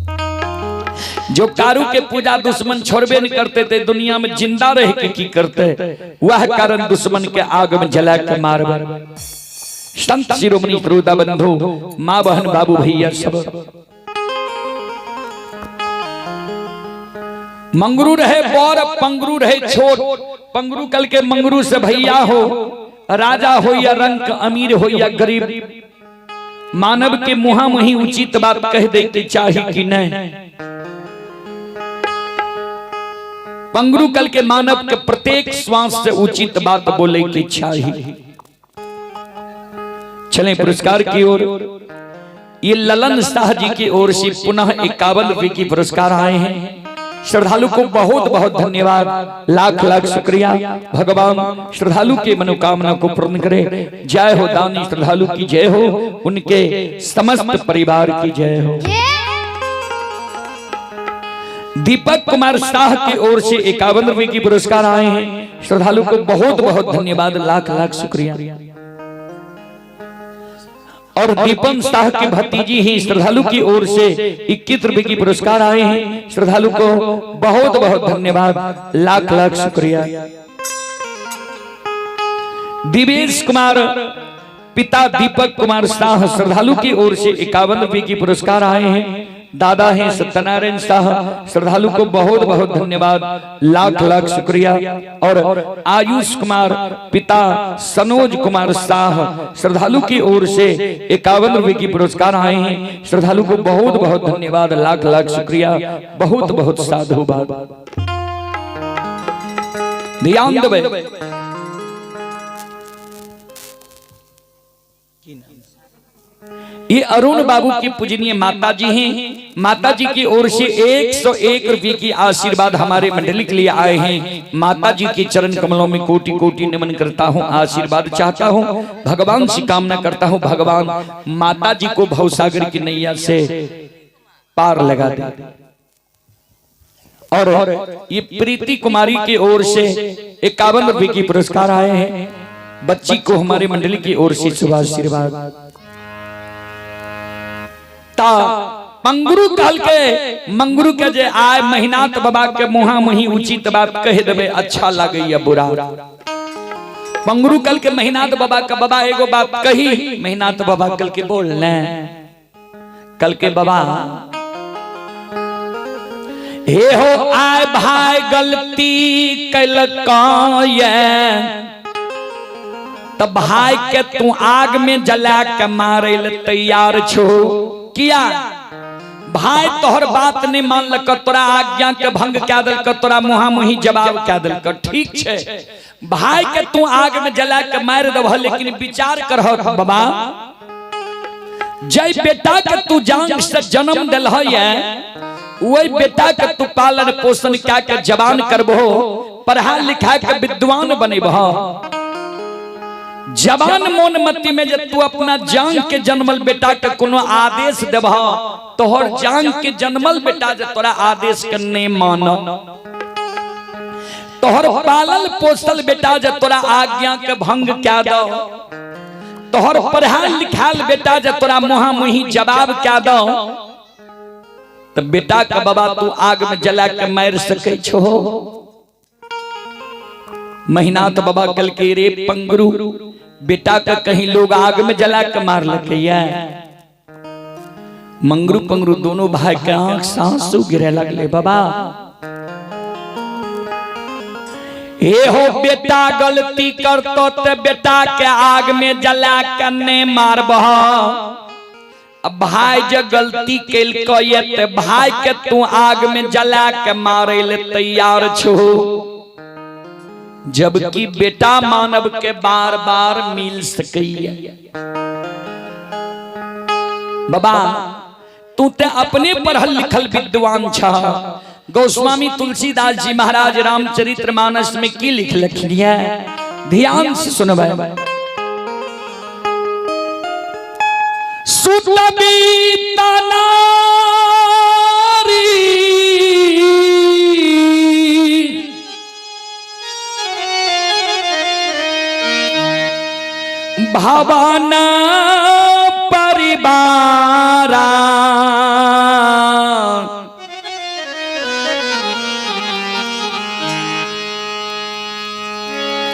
जो कारू के पूजा दुश्मन छोड़बे नहीं करते थे दुनिया में जिंदा रह के की करते, वह कारण दुश्मन के आग में जला के मारब। संत शिरोमणि श्रोता बंधु माँ बहन बाबू भैया सब मंगरू रहे बौर पंगरू रहे छोट। पंगरू कल के मंगरू से भैया हो, राजा हो या रंक, अमीर हो या गरीब, मानव के मुहा मुही उचित बात कह दे के चाही कि नहीं। पंगरू कल के मानव के प्रत्येक श्वास से उचित बात बोले की चाही। चलें पुरस्कार की ओर। ये ललन शाह जी की ओर से पुनः 51 रुपए की पुरस्कार आए हैं। श्रद्धालु को बहुत बहुत धन्यवाद, लाख लाख शुक्रिया। भगवान श्रद्धालु के मनोकामना को पूर्ण करे। जय हो दानी श्रद्धालु की जय हो, उनके समस्त परिवार की जय हो। दीपक कुमार शाह की ओर से 51 रुपए की पुरस्कार आए हैं। श्रद्धालु को बहुत बहुत धन्यवाद, लाख लाख शुक्रिया। और दीपन शाह के भतीजी ही श्रद्धालु की ओर से 21 रुपए की पुरस्कार आए हैं। श्रद्धालु को बहुत बहुत धन्यवाद, लाख लाख शुक्रिया। दिवेश कुमार पिता दीपक कुमार शाह श्रद्धालु की ओर से 51 रुपए की पुरस्कार आए हैं। दादा हैं सत्यनारायण शाह, श्रद्धालु को बहुत बहुत धन्यवाद, लाख लाख शुक्रिया। और आयुष कुमार पिता सनोज कुमार शाह श्रद्धालु की ओर से 51 रुपए की पुरस्कार आए हैं। श्रद्धालु को बहुत बहुत धन्यवाद, लाख लाख शुक्रिया, बहुत बहुत साधुवाद। ध्यान देबै। ये अरुण बाबू की पूजनीय माता जी हैं। माता जी की ओर से 101 रुपये की आशीर्वाद हमारे मंडली के लिए आए हैं। माता जी के चरण कमलों में कोटि कोटि नमन करता हूँ, आशीर्वाद चाहता हूँ, भगवान से कामना करता हूँ, भगवान माता जी को भवसागर की नैया से पार लगा दे। और ये प्रीति कुमारी की ओर से 51 रुपये की पुरस्कार आए हैं। बच्ची को हमारे मंडली की ओर से शुभ आशीर्वाद। ता मंगरू कहल के मंगरू के जे आय महिनाथ बाबा के मुहा मुही उचित बात कह देबे, अच्छा लागैया बुरा। मंगरू कल के महिनाथ बाबा का बाबा एगो बात कही, महिनाथ बाबा कल के बोल ने, कल के बाबा हे हो आय भाई गलती कैलका ये तब भाई के तू आग में जला के मारे ले तैयार छो। किया भाई तोहर बात नहीं मानलक, तोरा आज्ञा के भंग क्या दिलक, तोरा मुहा मुही जवाब क्या दिलक। ठीक छे भाई के तू आग में जला के मार देबह, लेकिन विचार करह बाबा, जय बेटा के तू जान से जन्म दिलह ये, वही बेटा के तू पालन पोषण क्या के जवान करबहो, पढ़ा लिखा के विद्वान बनेबह। जवान मोन मति में जब तू अपना जान के जन्मल बेटा के कोनो आदेश देबह, तोहर जान के जन्मल बेटा जे तोरा आदेश के नहीं मान, तोहर पालल पोसल बेटा जे तोरा आज्ञा के भंग क्या दो, तोहर पढ़ाल लिखाल बेटा जे तोरा मुहा मुही जवाब क्या दो, तो बेटा के बाबा तू आग में जला के मार सकै छो। महिनाथ बाबा कल के रे पंगरू, बेटा का कहीं लोग आग में जला के मार लके। मंगरू पंगरू दोनों भाई के आंख से आंसू गिरे लगले। बाबा हे हो बेटा गलती करतो ते बेटा के आग में जला के नहीं मारबह, अब भाई जो गलती केलको ये ते भाई के तू आग में जला के मारे ले तैयार छो। जबकि बेटा मानव के बार बार मिल सकैया। बाबा तू ते अपने पढ़ल लिखल विद्वान छा। गोस्वामी तुलसीदास जी महाराज रामचरित्र मानस में की लिख लखिया, ध्यान से सुनबै। सुतबीता नारी भवन परिवारा,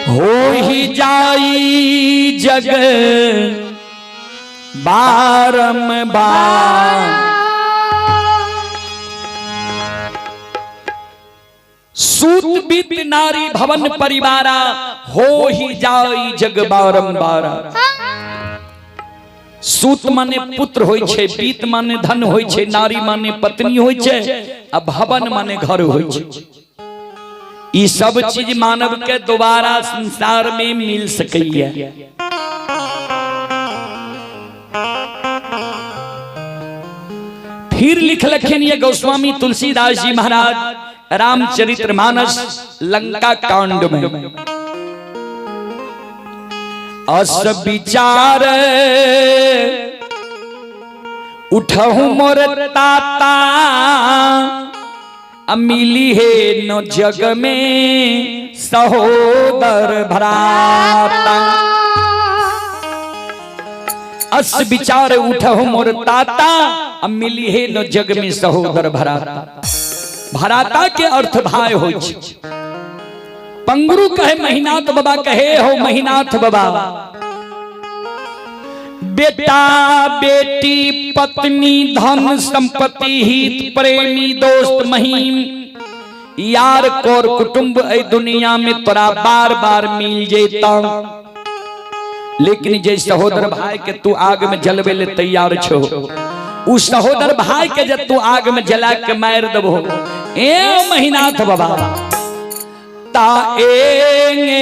हो ही जाई जग बारंबार। सूत बीत नारी भवन परिवारा, हो ही जाई जग बारंबारा। सूत माने पुत्र होई छे, बीत माने धन होई छे, नारी माने पत्नी होई छे, आ भवन माने घर होई छे। ई सब चीज मानव के दोबारा संसार में मिल सकैया। फिर लिख लखन ये गोस्वामी तुलसीदास जी महाराज रामचरित्र मानस लंका कांड में, अस विचार उठहु मोर ताता, मिली है न जग में सहोदर भ्राता। अस विचार उठहु मोर ताता, मिली है न जग में सहोदर भ्राता। भ्राता के अर्थ भाई हो। पंगरू कहे महिनाथ बाबा, कहे हो महिनाथ बाबा, बेटा बेटी पत्नी धन संपत्ति हित प्रेमी दोस्त महीम यार कोर कुटुंब ए दुनिया में तोरा बार बार मिल जेता, लेकिन जे सहोदर भाई के तू आग में जलवे ले तैयार छो, उस सहोदर भाई के जब तू आग में जला के मार दबो, ए महिनाथ बाबा ताएंगे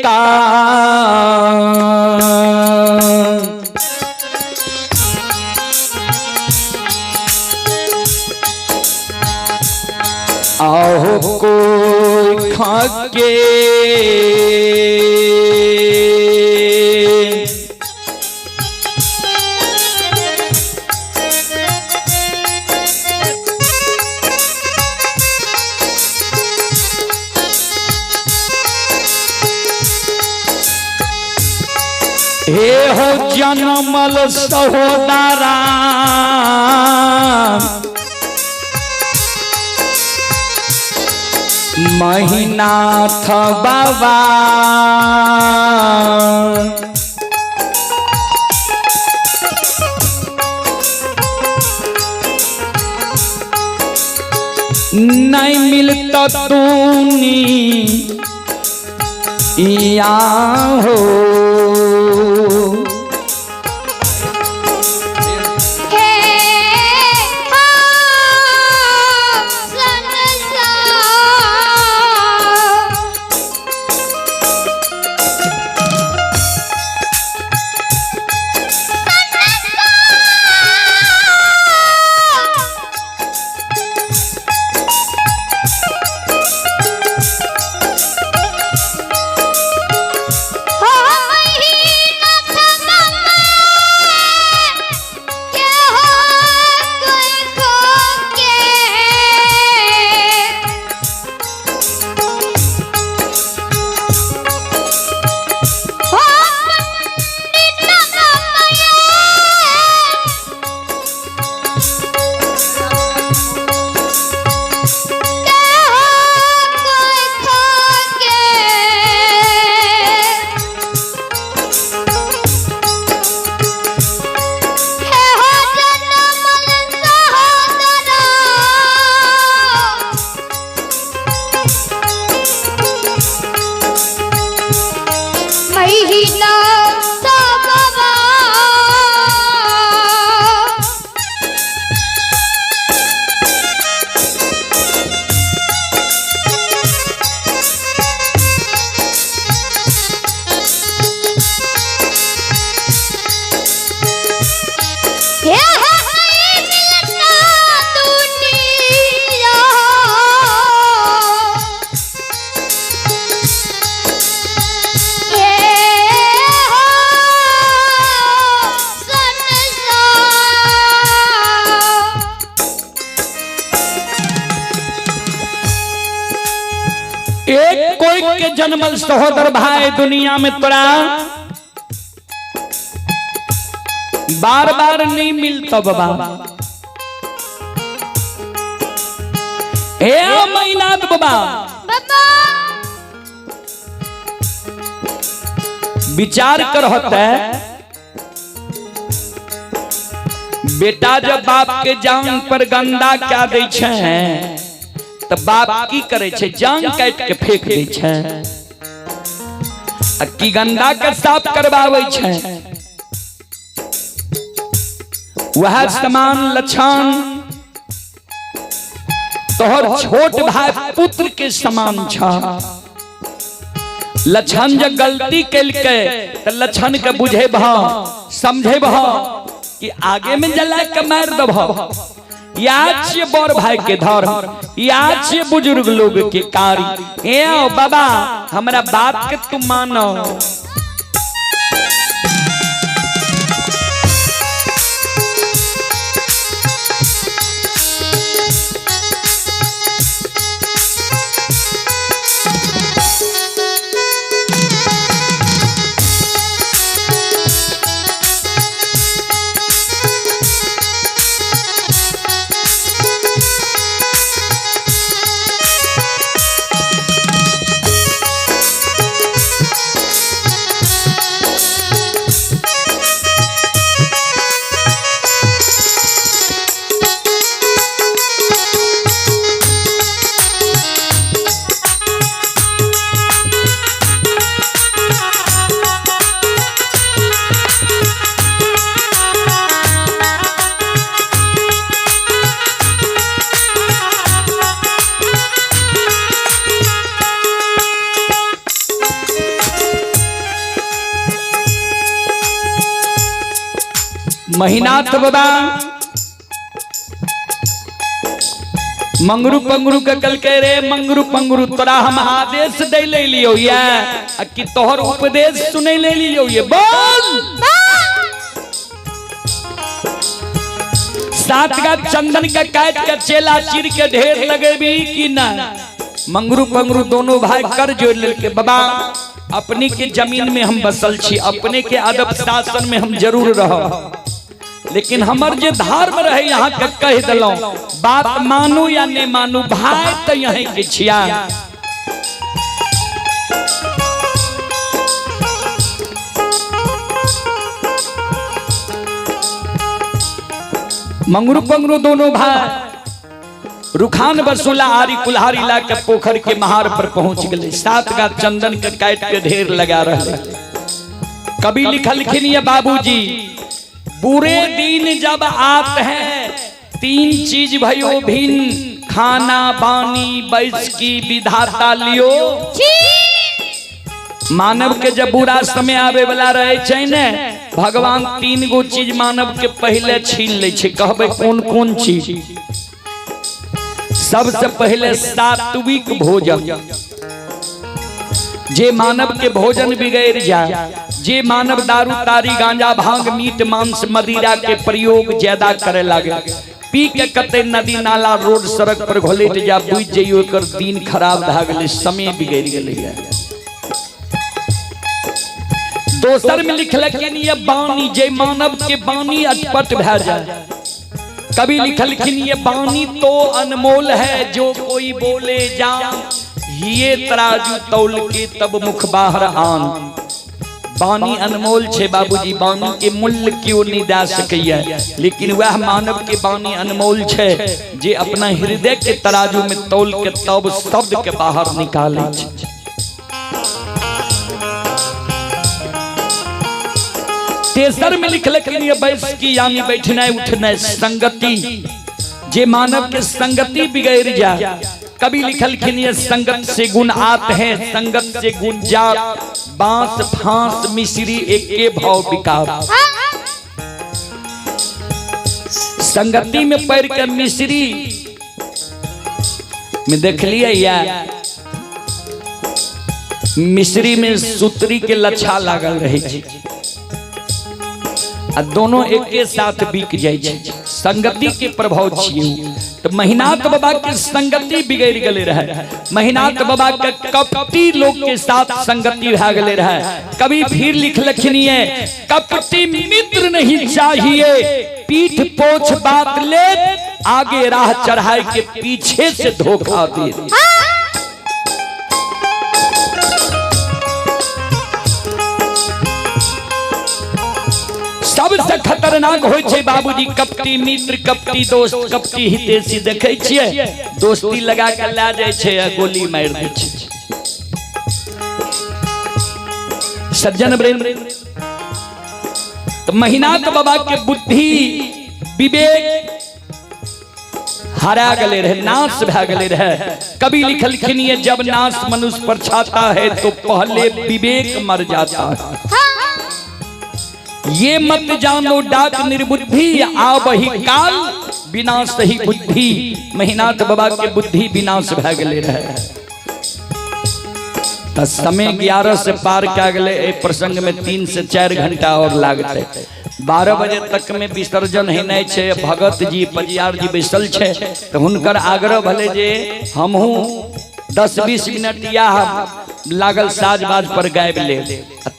का। आहो कोई खाके हे हो जनमल सहोदरा महिनाथ बाबा। नहीं मिलता तूनी या हो। हे हो संसार। हो महीनाथ बाबा के हो कोई खोके। हो पंडित बाबा के हो कोई खोके। हे हो जनमल सहोदरा महीना बाबा। हे हो नहीं मिलता दुनिया। हे हो संसार। एक कोई के जन्मल सहोदर भाई दुनिया में तोरा बार बार नहीं मिलता बाबा। हे महिनाथ बाबा बाबा विचार कर होता है बेटा जब बाप के जान पर गंदा क्या दै छै तो बाप की करे छै, जान काट के फेंक दै छै आ की गंदा के साफ करवाबै छै। वह समान लक्षण तोहर छोट भाई पुत्र के समान छ। लक्षण जब गलती केलकै त लक्षण के बुझेबह समझेबह कि आगे में जला के मार दबह। याद छियै बड़ भाई के धर्म, याद छियै बुजुर्ग लोग के कार्य। ए आओ बाबा हमरा बात के तुम मानो। महिनाथ बाबा मंगरू पंगरू के कलके रे मंगरू पंगरू तोरा हम आदेश दे ले लियो ये आ कि तोहर उपदेश सुने ले लियो ये बोल। सात का चंदन का काट के चेला चीर के ढेर लगेबी कि ना। मंगरू पंगरू दोनों भाई कर जोड़ लेके बाबा अपने के जमीन में हम बसल छी, अपने के अदब शासन में हम जरूर रह, लेकिन हमर जे धर्म रहे यहाँ के कह दिलौं, बात मानू या नहीं मानू भाई तो यहीं के छिया। मंगरू पंगरू दोनों भाई रुखान बसुला आरी कुल्हारी ला के पोखर के महार पर पहुंच गए। सात का चंदन के काट के ढेर लगा रहे। कभी लिखलखिन ये बाबूजी, बुरे दिन जब आते हैं तीन चीज भयो भिन्न, खाना बानी बैस की विधाता लियो। मानव के जब बुरा समय आवे वाला रहे छै ने, भगवान तीन गो चीज मानव के पहले छीन ले छै। कहबे कौन कौन चीज? सबसे पहले सात्विक भोजन। जे मानव के भोजन बिगड़ जाए, जे मानव दारू तारी गांजा भांग मीट मांस मदिरा के प्रयोग ज्यादा करे लागे, पी के कते नदी नाला रोड सड़क पर घोलेट जा, बुझ जइयो एकर दिन खराब भए गेलै, समय बिगड़ गेलै। दोसर में लिखलखिन ये बानी, जे मानव के बानी अटपट भए जाए। कभी लिखलखिन ये बानी तो अनमोल है, जो कोई बोले जान, ये तराजू तौल के तब मुख बाहर आन। बानी अनमोल छे बाबूजी, बानी के मूल्य क्यों नहीं दे सकैया, लेकिन वह मानव के बानी अनमोल छे जे अपना हृदय के तराजू में तौल के तब शब्द के बाहर निकाले छे। तेसर में लिखलखिन ये बैस की यानी बैठना उठना संगति, जे मानव के संगति बिगड़ जाए। कभी लिखलखिन ये संगत से गुण आत है, संगत से गुण जात, बांस फांस मिश्री एके भाव बिकाव। संगति में पड़ के मिश्री में देख लिया या मिश्री में सूत्री के लच्छा लागल रहे छै आ दोनों एक साथ बिक जाए छै। संगति के प्रभाव छियै। तो महिनाथ बाबा के संगति बिगड़ गए रहे, महिनाथ बाबा के कपटी लोग के साथ संगति भए गेले रहे। कभी फिर लिखलखिन ये कपटी मित्र नहीं चाहिए, पीठ पोछ बात ले, आगे राह चढ़ाए के पीछे से धोखा दे। सबसे खतरनाक होय छै बाबूजी कपटी मित्र, कपटी दोस्त, कपटी हितैषी। देखै छियै दोस्ती लगा के ला जाय छै आ गोली मारि दै छै। सज्जन वृंद, तो महिनाथ बाबा के बुद्धि विवेक हरा गले रहे, नाश भए गेले रहे। कभी लिखलखिन ये जब नाश मनुष्य पर छाता है तो पहले विवेक मर जाता है। ये मत जानो डाक निर्बुद्धि, आवही काल विनाश ही बुद्धि। महिनाथ बाबा के बुद्धि विनाश भए गेले रहे। त समय 11 से पार कए गेलै, एहि प्रसंग में 3 से 4 घंटा और लागतै। 12 बजे तक में विसर्जन हेनाइ छै। भगत जी पजियार जी बैसल छै तऽ हुनकर आग्रह भले जे हमहूँ 10-20 मिनट या लागल साज बाज पर गाबि लेब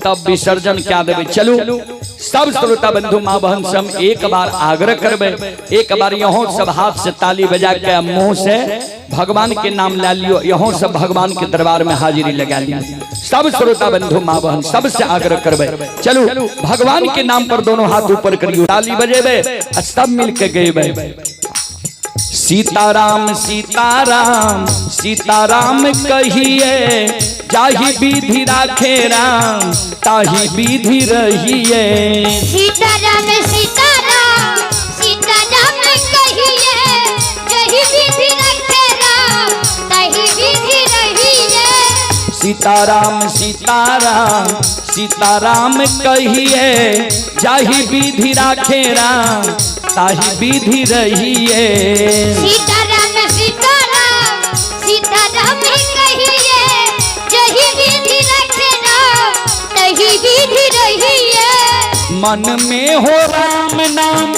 तब विसर्जन क्या देबै। चलू सब श्रोता बंधु माँ बहन से हम एक बार आग्रह करबै, एक बार यहाँ सब हाथ से ताली बजा के मुंह से भगवान के नाम ला लियो, यहाँ सब भगवान के दरबार में हाजिरी लगा लियो। सब श्रोता बंधु माँ बहन सबसे आग्रह करबै, चलू भगवान के नाम पर दोनों हाथ ऊपर करियो, ताली बजेबै आ सब मिल के गेबै। सीताराम सीताराम सीताराम कहिए, जाहि विधि राखे राम ताहि विधि रहिए। सीताराम सीताराम सीताराम कहिए, जाहि विधि राखे राम ताहि विधि रहिए। सीताराम सीताराम सीताराम कहिए जाहि विधि राखे राम ताहि विधि रहिए। सीताराम सीताराम सीताराम कहिए जही विधि रखे राम तही विधि रहिए। मन में हो राम नाम,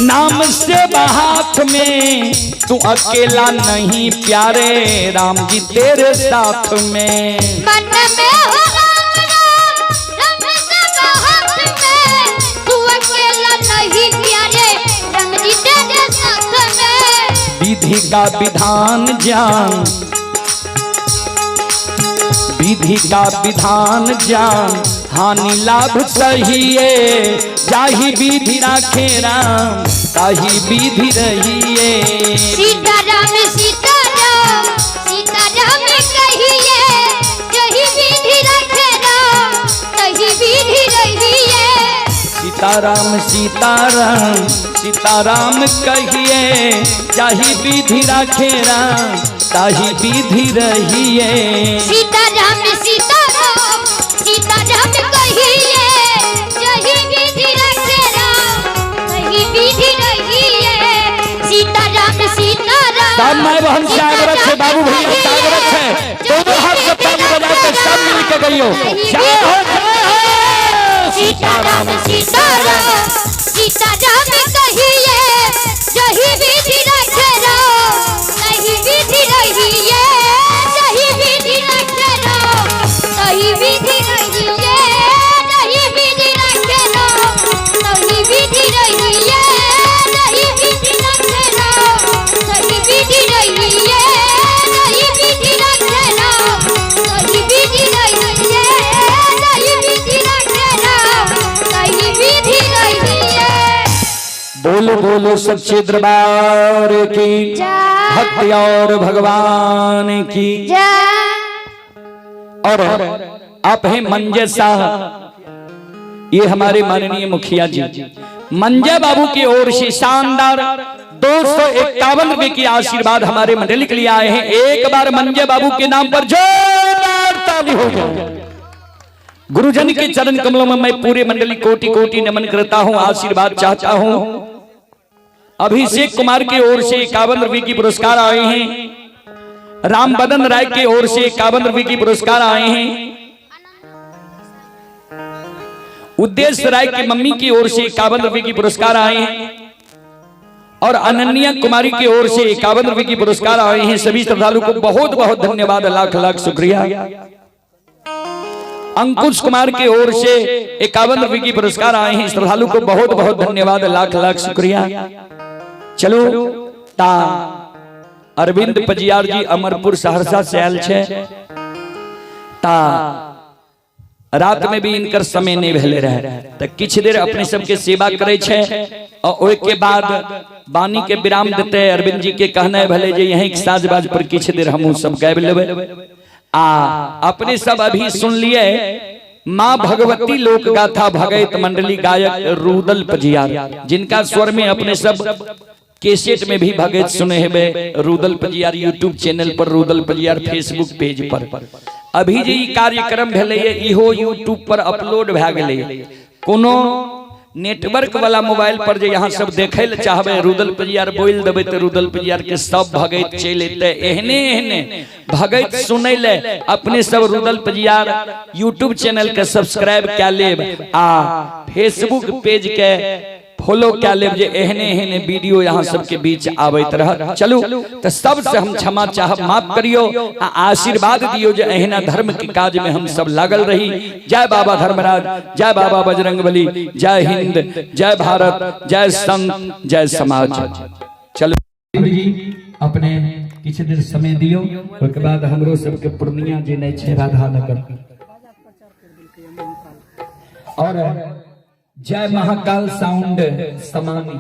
नाम से हाथ में, तू अकेला नहीं प्यारे राम जी तेरे साथ में। मन में हो राम नाम, राम सब हाथ में, तू अकेला नहीं प्यारे राम जी तेरे साथ में। विधि का विधान जान, विधि का विधान जान, हानि लाभ सहिए, जाहि विधि राखे राम ताहि विधि रहिए। सीताराम सीताराम सीताराम कहिए जही विधि रखे राम तही विधि रहिए। सीताराम सीताराम सीताराम कहिए जाहि विधि राखे राम ताहि विधि रहिए। सीताराम सीताराम सीताराम कहिए जही विधि रखे राम तही विधि रहिए। सीताराम सीताराम सब माय बहन से आग्रह है, बाबू भैया से आग्रह है, दोनों हाथ से ताली बजा के सब मिल के गइयो। जय हो जय हो। सीताराम सीताराम सीताराम कहिए जही विधि रखे राम तही विधि रहिए। जही विधि रखे राम तही विधि रहिए। जही विधि रखे राम तही विधि रहिए। जही विधि रखे राम तही विधि रहिए। जही विधि रखे राम तही विधि रहिए। जही विधि रखे राम तही विधि रहिए। बोलो बोलो सच्चे दरबार की, जय भक्ति और भगवान की। जय। और आप हैं मंजय शाह, ये हमारे माननीय मुखिया जी। मंजय बाबू की ओर से शानदार 251 रुपए की आशीर्वाद हमारे मंडली के लिए आए हैं। एक बार मंजय बाबू के नाम पर जोरदार ताली हो जाए। गुरुजन के चरण कमलों में मैं पूरे मंडली कोटि कोटि नमन करता हूं, आशीर्वाद चाहता हूं। अभिषेक कुमार की ओर से 51 रुपए की पुरस्कार आए हैं। रामबदन राय की ओर से 51 रुपए की पुरस्कार आए हैं। उद्देश्य राय की मम्मी की ओर से 51 रुपए की पुरस्कार आए हैं। और अनन्या कुमारी की ओर से 51 रुपए की पुरस्कार आए हैं। सभी श्रद्धालु को बहुत बहुत धन्यवाद, लाख लाख शुक्रिया। अंकुश कुमार की ओर से 51 रुपए की पुरस्कार आए हैं। श्रद्धालु को बहुत बहुत धन्यवाद, लाख लाख शुक्रिया। चलो ता अरविंद पजियार जी अमरपुर सहरसा से आयल छे। ता रात में भी इनकर समय नहीं भेले रहे, त किछु देर अपने सबके सेवा करे छे और ओहि के बाद वाणी के विराम देते। अरविंद जी के कहना भले जे यहीं के साज बाज पर किछु देर हमहूँ सब गाबि लेबै। आ अपने सब अभी सुन लिए माँ भगवती लोक गाथा भगत मंडली गायक रुदल पजियार, जिनका स्वर में अपने सब कैसेट में भी भगत सुने हेबे। रुदल पजियार यूट्यूब चैनल पर, रुदल पजियार फेसबुक पेज पर। अभी जे ई कार्यक्रम भेलै इहो यूट्यूब पर अपलोड भए गेलै। कोनो नेटवर्क वाला मोबाइल पर जे यहाँ सब देखे ले चाहबे रुदल पजियार बोल देबै तऽ रुदल पजियार के सब भगत चलि एतै। एहने एहने भगत सुनै ले अपने सब रुदल पजियार यूट्यूब चैनल के सब्सक्राइब कए लेब आ फेसबुक पेज के फॉलो कए लेब जे एहने एहने वीडियो यहाँ सबके बीच आबैत रहत। चलू तऽ सबसे हम क्षमा चाहब, माफ करियो आ आशीर्वाद दियो जे एहना धर्म के काज में हम सब लागल रही। जय बाबा धर्मराज, जय बाबा बजरंगबली, जय हिंद, जय भारत, जय संत, जय समाज। चलू जी अपने किछु देर समय दियो, ओहिके बाद हमरो सबके पूर्णिया जेनाइ छै राधानगर। और जय महाकाल साउंड समानी,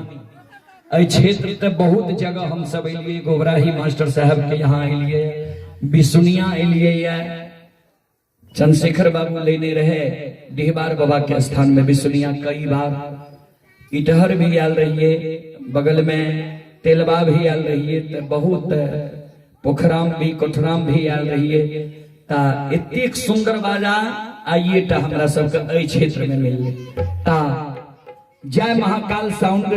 एहि क्षेत्र ते बहुत जगह हम सब एलिए। गोबराही मास्टर साहब के यहाँ एलिए, बिसुनिया एलिए, चंद्रशेखर बाबू लेने रहे डिहबार बाबा के स्थान में बिसुनिया कई बार, इटहर भी आयल रहिए, बगल में तेलबा भी आयल रहिए, तो बहुत पोखराम भी कोठराम भी आयल रहिए। ता एतेक सुंदर बाजा आइए टा हमरा सबके एहि क्षेत्र में मिललै। ता जय महाकाल साउंड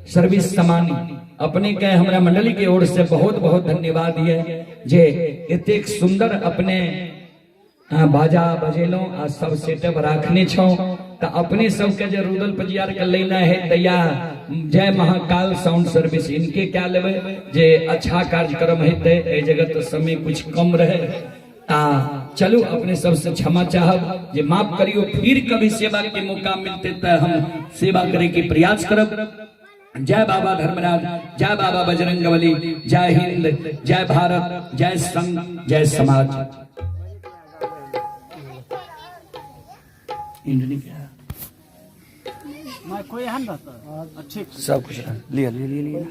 सर्विस समानी अपने के हमरा मंडली के ओर से बहुत बहुत धन्यवाद ये जे एतेक सुंदर अपने बाजा बजेलहुँ आ सब सेटअप राखने छौ। तऽ अपने सबके जे रुदल पजियार के लेना है तैया जय महाकाल साउंड सर्विस इनके क्या लेबै जे अच्छा कार्यक्रम हेतै। एहि जगह तऽ समय कुछ कम रहे आ चलू अपने सबसे क्षमा चाहब जे माफ करियो, फिर कभी सेवा के मौका मिलते तऽ हम सेवा करे के प्रयास करब। जय बाबा धर्मराज, जय बाबा बजरंगबली, जय हिंद, जय भारत, जय संघ, जय समाज। सब कुछ लिया लिया लिया लिया।